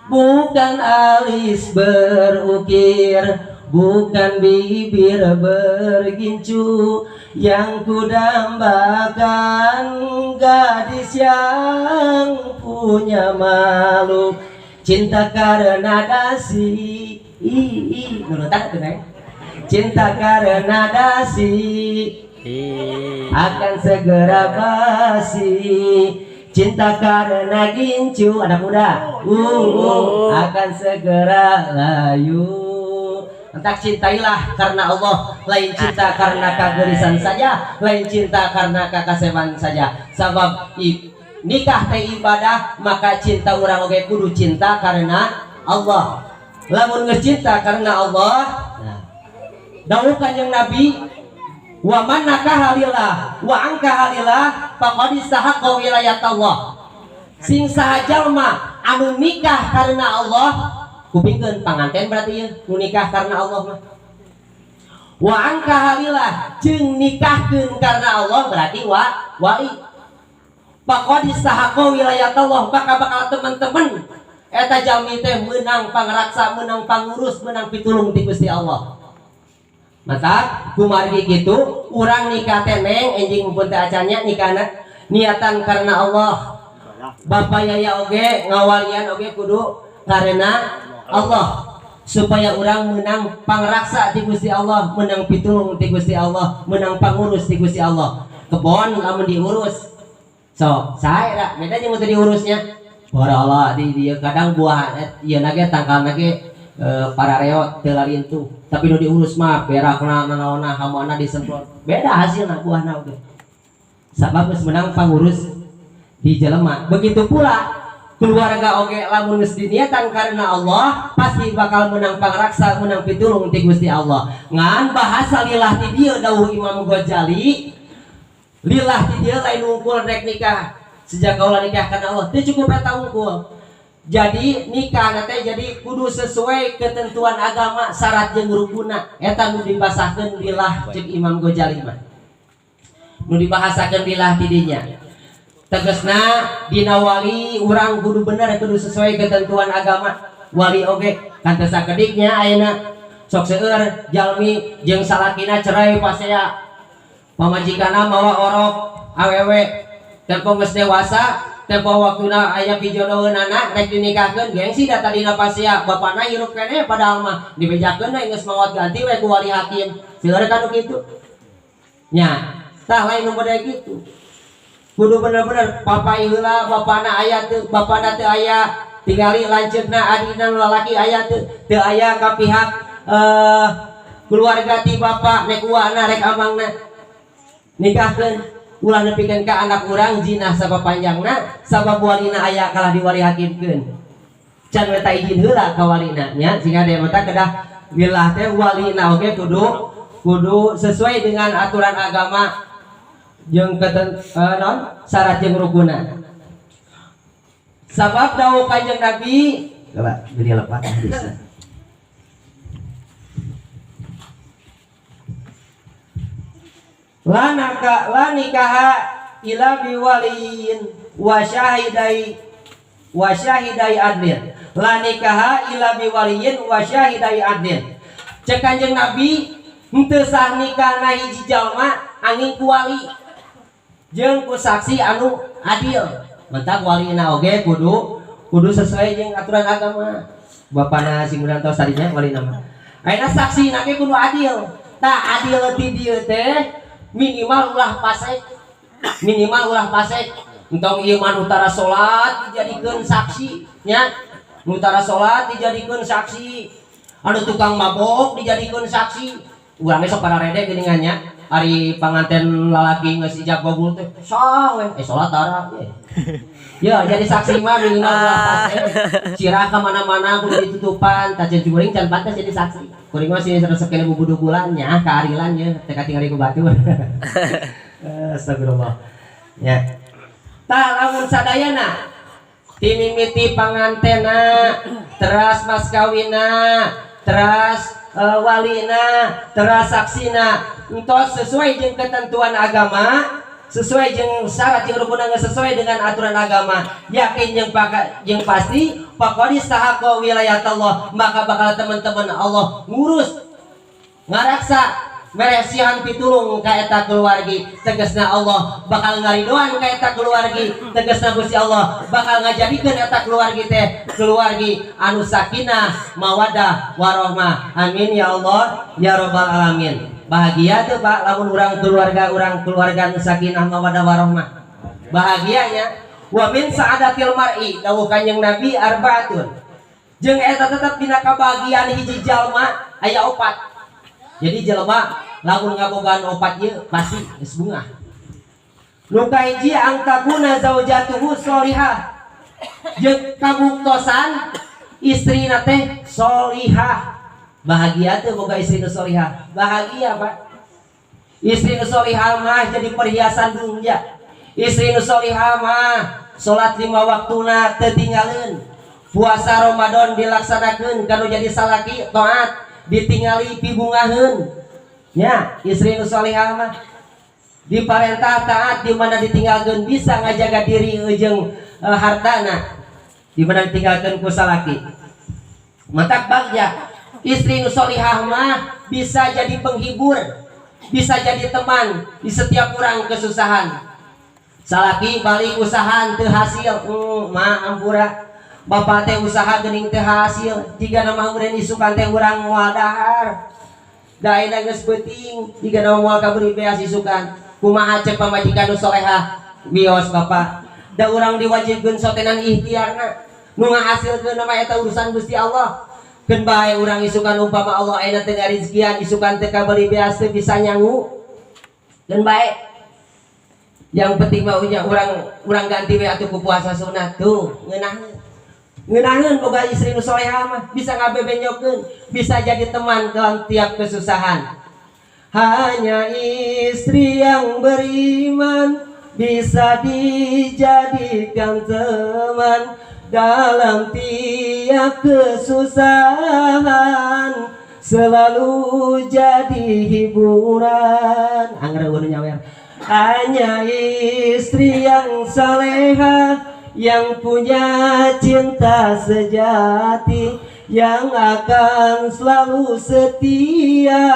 S1: Bukan alis berukir, bukan bibir bergincu, yang kudambakan gadis yang punya malu. Cinta karena dasi, i nurutan tuh neng. Cinta karena dasi akan segera basi. Cinta karena gincu anak muda, akan segera layu. Entak cintailah karena Allah, lain cinta karena kagelisan saja, lain cinta karena kakaseban saja. Sabab nikah teh ibadah, maka cinta urang oge kudu cinta karena Allah. Lamun geus cinta karena Allah, nah, dawuh Kanjeng Nabi, wa man nakaha lillah wa ankaha lillah faqad istahaqqa wilayat Allah. Sing saha jalma anu nikah karena Allah, kupingkeun panganten berarti ieu nu nikah karena Allah mah. Wa ankaha lillah jeung nikahkeun karena Allah berarti wali. Faqad istahaqqa wilayat Allah, maka bakal teman-teman eta jalmi teh meunang pangraksa, meunang pangurus, meunang pitulung ti Gusti Allah. Maka kumargi kitu urang nikah teh neng enjing mumpun teh acan nya nikahna niatan karena Allah. Bapak yaya oge ngawalian oge kudu karena Allah, supaya urang menang pangraksa ti Gusti Allah, menang pitulung ti Gusti Allah, menang pangurus ti Gusti Allah. Kebon lamun diurus sok sae da beda jeung teu diurusnya. Para Allah di dieu kadang buah ieu na ge tangkalna ge para reot teu lalintuh, tapi nu diurus mah berakna nanaonna hamana disemprot, beda hasilna buahna oge. Sabab geus menang pangurus di jelema. Begitu pula keluarga oge lamun geus diniatan karena Allah pasti bakal menang pangraksa, menang pitulung ti Gusti Allah. Ngan bahasa lillah ti dieu dawuh Imam Ghazali, lillah ti dieu lain wungkul rek nikah sejak kaula nikah karena Allah teu cukup eta wungkul. Jadi nikah teh jadi kudu sesuai ketentuan agama, syarat jeung rukunna. Eta nu dibahasakeun lillah ceuk Imam Ghazali mah. Nu dibahasakeun lillah ti dinya. Tegasna dina wali urang kudu bener, kudu sesuai ketentuan agama. Wali oge kan teu sakediknya ayeuna sok seueur jalmi jeung salakina cerai pasea pamajikanna mawa orok awewe tempo geus dewasa, tempo waktuna aya pijodoheunana rek dinikahkeun gengsi da tadina pasea bapana hirup keneh padahal mah dibejakeun we geus maot ganti we ku wali hakim. Seueur kan nu kitu nya. Tah, lain nu model kitu. Kudu bener-bener papai heula, bapana aya teu, bapana teu aya, tingali lanceukna, adina nu lalaki aya teu, teu aya ka pihak keluarga ti bapak, nek uana rek amangna. Nikahkeun, ulah nepikeun ka anak urang jinah sapapanjangna sabab walina aya kalah diwali hakimkeun. Can meta izin heula ka walina nya, sehingga dia mata kedah wilah teh walina oge kudu kudu sesuai dengan aturan agama jeung non syarat jeung rukuna. Sabab dawuh Kanjeng Nabi, coba beli lepat hadisna. La naka la nikaha ila biwaliyin wa syahidai wa syahidai adlin. La nikaha ila biwaliyin wa syahidai adlin. Cek Kanjeng Nabi, henteu sah nikahna hiji jalma angin ku wali jeung ku saksi anu adil. Mentak walina oge kudu kudu sesuai jeung aturan agama. Bapana sing tos tadinya walina mah. Ayeuna saksina ge kudu adil. Tah, adil ti dieu teh minimal ulah pasek. Minimal ulah pasek. Entong ieu mah nu tara salat dijadikeun saksi nya. Nu tara salat dijadikeun saksi. Anu tukang mabok dijadikeun saksi. Urang ge sok pararede geuningan nya. Ari panganten lalaki geus ijab kabul teh sah we, salat tara ye. Ya, jadi saksi mah minimal ulah pasek. Cirah ka mana-mana kudu ditutupan, tah jeung kuring can pantes jadi saksi. Kuring mah sih resep keneh bubudugulan nya, kaarilan nya, teh katingali ku batur. Astagfirullah. Ya. Tah, lamun sadayana timimiti pangantena, teras mas kawina, teras walina, teras saksina, entos sesuai jeung ketentuan agama, sesuai jeung syarat jeung rukun geus sesuai dengan aturan agama, yakin jeung jeung pasti faqad istahaqqa wilayat Allah, maka bakal teman-teman Allah ngurus ngaraksa meresihan pitulung ka eta keluargi. Tegasna Allah bakal ngaridoan ka eta keluargi. Tegasna Gusti Allah bakal ngajadikeun eta keluargi teh keluargi anu sakinah mawaddah warahmah. Amin ya Allah ya rabbal alamin. Bahagia tuh Pak lamun urang keluarga urang keluarga anu sakinah mawaddah warahmah, bahagianya. Wa min sa'adatil mar'i, dawuh Kanjeng Nabi, arbaatun, jeung eta tetep dina kabahagiaan hiji jalma aya opat. Jadi jelema lamun ngabogaan opat ieu pasti geus bungah. Nu kahiji, angtakuna zaujatuhu sholihah, jeung kabuktosan istrina teh sholihah. Bahagia tuh boga istri nu sholihah, bahagia Pak. Istri nu sholihah mah jadi perhiasan dunia. Istri nu sholihah mah salat 5 waktuna teu tinggaleun, puasa Ramadan dilaksanakeun, kanu jadi salaki taat ditingali pibungaheun nya. Istri nu sholihah mah diparentah taat, di mana ditinggalkeun bisa ngajaga diri jeung hartana di mana ditinggalkeun ku salaki. Matak bagja istri nu sholihah mah bisa jadi penghibur, bisa jadi teman di setiap orang kesusahan. Salaki balik usahaan teu hasil, mah ampura bapak teh usaha geuning teu hasil, jika nama meureun isukan teh urang moal dahar, da ayeuna geus beuting, jika nama moal kaberi beas isukan kumaha. Cek pamajikan nu solehah, wios bapak, da urang diwajibkeun sotenan ikhtiarna, nu ngahasilkeun mah eta urusan Gusti Allah. Keun bae urang isukan, umpama Allah ayeuna teu ngarizkian isukan teu kabeli beas, teu bisa nyangu, keun bae, yang penting mah nya urang urang ganti we atuh ku puasa sunat. Tuh, ngeunaheun ngeunaheun boga istri nu solehah mah bisa ngabebenyokeun, bisa jadi teman dalam tiap kesusahan. Hanya istri yang beriman bisa dijadikan teman dalam tiap kesusahan, selalu jadi hiburan. Angger eueuh nyawer. Hanya istri yang saleha, yang punya cinta sejati, yang akan selalu setia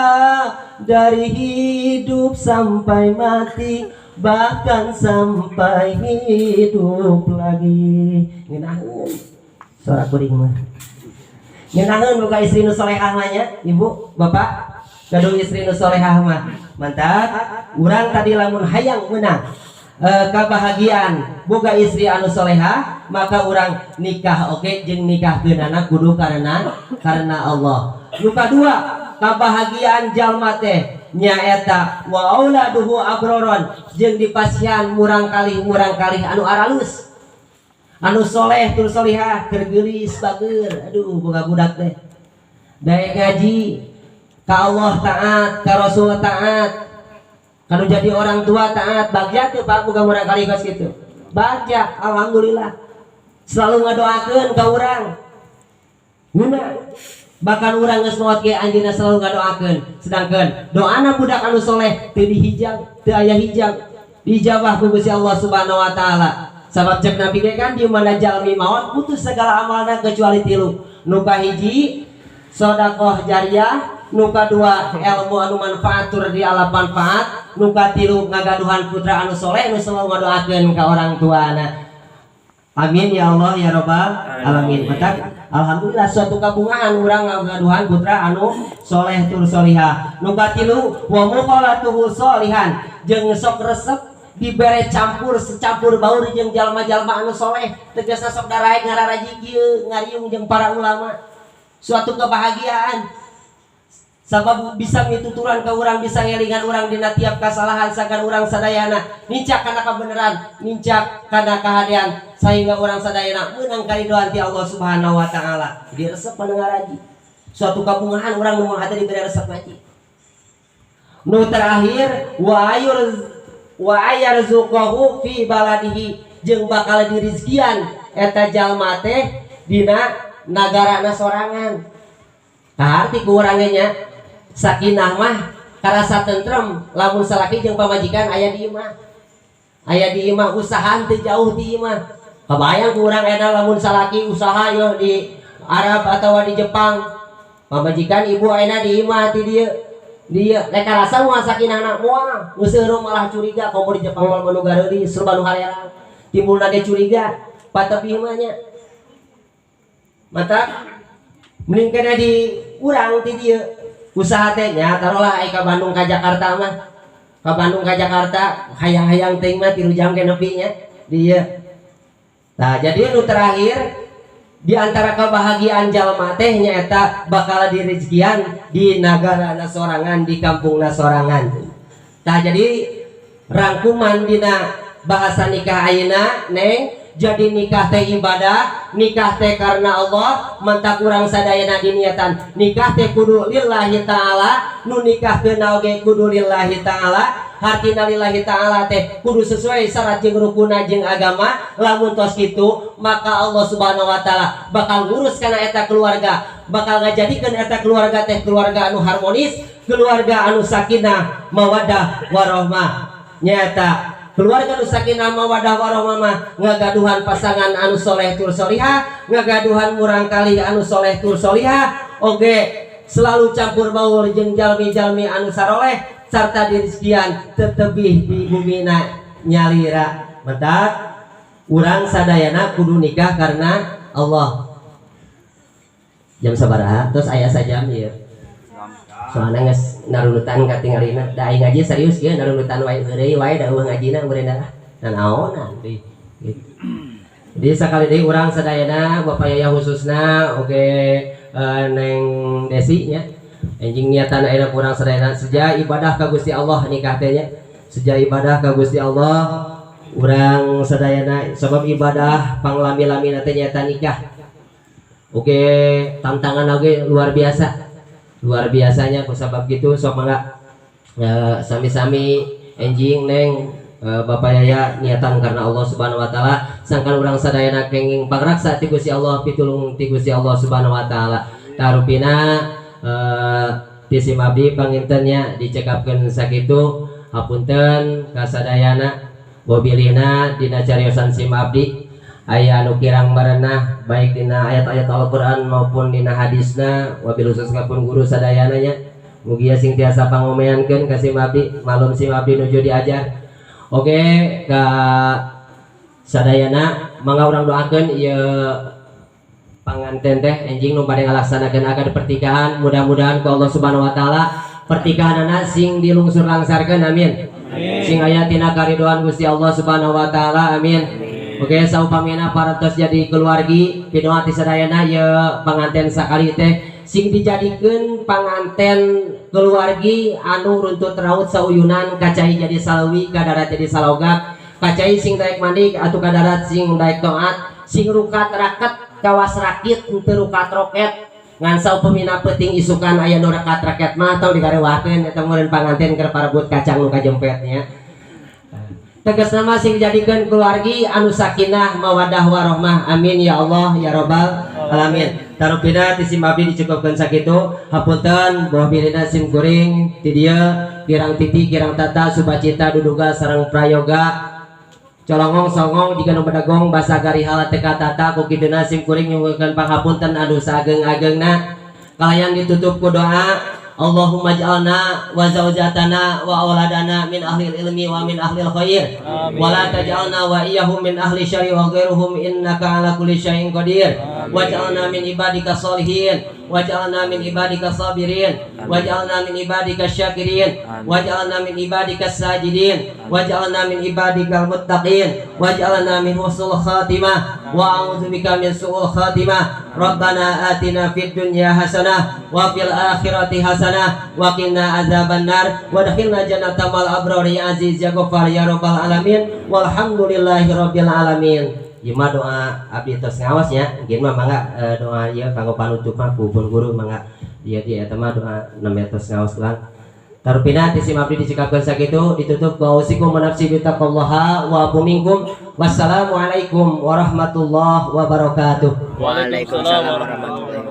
S1: dari hidup sampai mati, bahkan sampai hidup lagi. Ngeunaheun suara kuring mah, ngeunaheun boga istri nu solehah mah nya, ibu bapak. Gaduh istri nu solehah mah. Mantap. Urang tadi lamun hayang menang kebahagiaan boga istri anu solehah, maka urang nikah oke jeung nikahkeunana kudu karena Allah. Nu kadua, kebahagiaan jalma teh nyaeta wa auladuhu abroron, jeung dipasihan murang kalih anu aralus, anu soleh tur solihah, keur geulis bager. Aduh, boga budak teh daek ngaji, ka Allah taat, ka Rasul taat, kalau jadi orang tua taat. Bagja teu, Pak, boga murang kalih kos kitu? Bagja, alhamdulillah. Selalu ngadoakeun ka urang. Nguna bahkan urang geus maot ge anjeunna selalu ngadoakeun. Sedangkan doana budak anu soleh teu dihijab, teu aya hijab, dijabah ku Gusti Allah Subhanahu wa taala. Sabab cek Nabi ge kan, di mana jalmi maot putus segala amalna kecuali tilu. Nu kahiji sedekah jariah, nu kadua ilmu anu manfaat tur dialap manfaat, nu katilu ngagaduhan putra anu soleh anu selalu ngadoakeun ka orang tuana. Amin ya Allah ya robbal alamin. Matak alhamdulillah suatu kabungahan urang ngagaduhan putra anu soleh tur solihah. Nu katilu wa mukhalatuhu solihan, jeung sok resep dibere campur secampur baur jeung jalma-jalma anu soleh, tegasna sok daraek ngararaji kieu, ngariung jeung para ulama. Suatu kebahagiaan sabab bisa mituturan ke urang, bisa ngelingan urang dina tiap kesalahan, sagan urang sadayana nincak kana kebenaran, nincak kana kahadean, sehingga urang sadayana meunang karidoan ti Allah Subhanahu wa taala. Jadi resep ngaraji, suatu kabungahan urang nu hati diberi resep ngaji. Nu terakhir wa ayur wa ayarzuqahu fi baladihi, jeung bakal dirizkian eta jalma teh dina nagarana sorangan. Kaharti ku urang ge nya, sakinah mah karasa tentrem lamun salaki jeung pamajikan aya di imah, aya di imah, usahaan teu jauh di imah. Kebayang ku urang enak lamun salaki usaha yo di Arab atau di Jepang, pamajikan ibu ayeuna di imah ti dieu dieu, rek karasa moal sakinahna? Moal. Nu seueur malah curiga, komo di Jepang mah nu gareulis, serba nu halerang, timbulna ge curiga patebih mah nya. Mata mending kena di urang ti dieu usaha teh nya, taruhlah ai ka Bandung ka Jakarta mah, ka Bandung ka Jakarta hayang-hayang teuing mah 3 jam ke nepi nya dieu. Nah, jadi nu terakhir di antara kebahagiaan jalma teh nyaeta bakal direzekian di nagara sorangan, di kampung sorangan. Nah, jadi rangkuman dina bahasa nikah ayeuna, Neng, jadi nikah teh ibadah, nikah teh karena Allah. Mantak urang sadayana diniatan nikah teh kudu lillahi ta'ala, nu nikah keuna oge kudu lillahi ta'ala. Hartina lillahi ta'ala teh kudu sesuai syarat jeung rukuna jeung agama. Lamun tos kitu, maka Allah Subhanahu wa taala bakal ngurus kana eta keluarga, bakal ngajadikeun eta keluarga teh keluarga anu harmonis, keluarga anu sakinah mawaddah warahmah. Nyata keluarga nu sakinah mawaddah warahmah mah ngagaduhan pasangan anu soleh tur solihah, ngagaduhan murang kalih anu soleh tur solihah, oge selalu campur baur jeung jalmi-jalmi anu saroleh, serta dirizkian tetebih di bumina nyalira. Mentak urang sadayana kudu nikah karena Allah. Jam sabaraha terus aya sajam ieu? Soalnya geus narunutan katingalina da aing ngaji serius kieu, narunutan wae, heureuy wae, da eueuh ngajina meureun ah nanaonan deui gitu. Jadi sakali deui urang sadayana, Bapak Yaya khususna oge Neng Desi nya, enjing niatan ayeuna kurang sadayana seja ibadah ka Gusti Allah nikah teh nya, seja ibadah ka Gusti Allah urang sadayana, sebab ibadah panglami-lami teh nyaeta nikah. Oke, tantangan oge luar biasa, luar biasanya. Ku sabab gitu sok mangga sami-sami enjing Neng, Bapak Yaya niatan karena Allah Subhanahu wa taala, sangkan urang sadayana kenging pangraksa ti Gusti Allah, pitulung ti Gusti Allah Subhanahu wa taala. Tarupina ti sim abdi panginten nya dicekapkeun sakitu. Hapunten kasadayana, bobilina dina cariosan sim abdi aya anu kirang merenah, baik dina ayat-ayat Al-Qur'an maupun dina hadisna, wabil khusus pun guru sadayana nya. Mugia sing tiasa pangomeankeun ka sim abdi, malum sim abdi nuju diajar. Oke, ka sadayana mangga urang doakeun ieu panganten teh enjing nu bade ngalaksanakeun akad pernikahan, mudah-mudahan ku Allah Subhanahu wa taala. Pernikahanana sing dilungsur langsarkeun, amin. Sing aya tina karidoan Gusti Allah Subhanahu wa taala, amin. Oke, saupamina parantos jadi keluargi, pidoa ti sadayana ye panganten sakali teh sing dijadikeun panganten keluargi anu runtut raut sauyunan, kacai jadi saleuwi, kadarat jadi salogak, kacai sing daek mandi atau kadarat sing daek toat, sing rukat raket kawas rakit, henteu rukat roket. Ngan saupamina peuting isukan aya nu rekat raket mah tong digarewakeun, eta meureun panganten keur parebut kacang nu kajempetnya. Tegasna mah sing dijadikeun keluargi anu sakinah, mawadah, warohmah, amin ya Allah ya robbal alamin. Tarupina ti sim abdi dicukupkeun sakitu. Hapunten bawah bilina sim kuring ti dieu kirang titi, kirang tata subacita, duduga sareng prayoga, colongong songong jiga nu bedegong, basa garihal teka tata. Ku kituna sim kuring nyuhunkeun pangapunten anu saageng-agengna. Kalayan ditutup ku doa. Allahumma ij'alna wa zaujatana wa auladana min ahli ilmi wa min ahli khair wa la taj'alna wa iyyahum min ahli syarri wa ghairuhum, innaka ala kulli syai'in qadir. Waj'alna min ibadika sholihin, waj'alna min ibadika sabirin, waj'alna min ibadika syakirin, waj'alna min ibadika sajidin, waj'alna min ibadika muttaqin, waj'alna min husnul khatimah, wa a'udzubika min su'ul khatimah. Rabbana atina fid dunya hasanah wa fil akhirati hasanah wa qina azabannar wa adkhilna jannata mal abrar ya aziz ya ghaffar ya rabbal alamin. Walhamdulillahi rabbil alamin. Ieu mah doa abdi tos ngaos nya. Mungkin mah mangga doa ieu kanggo panutup mah ku pun guru, mangga. Dia di eta mah doa nembe tos ngaos lang. Tarupina ti sim abdi dicekapkeun sakitu, ditutup ku ausikum wa nafsi bittaqwallaha wa minkum. Wassalamualaikum warahmatullahi wabarakatuh.
S3: Waalaikumsalam warahmatullahi.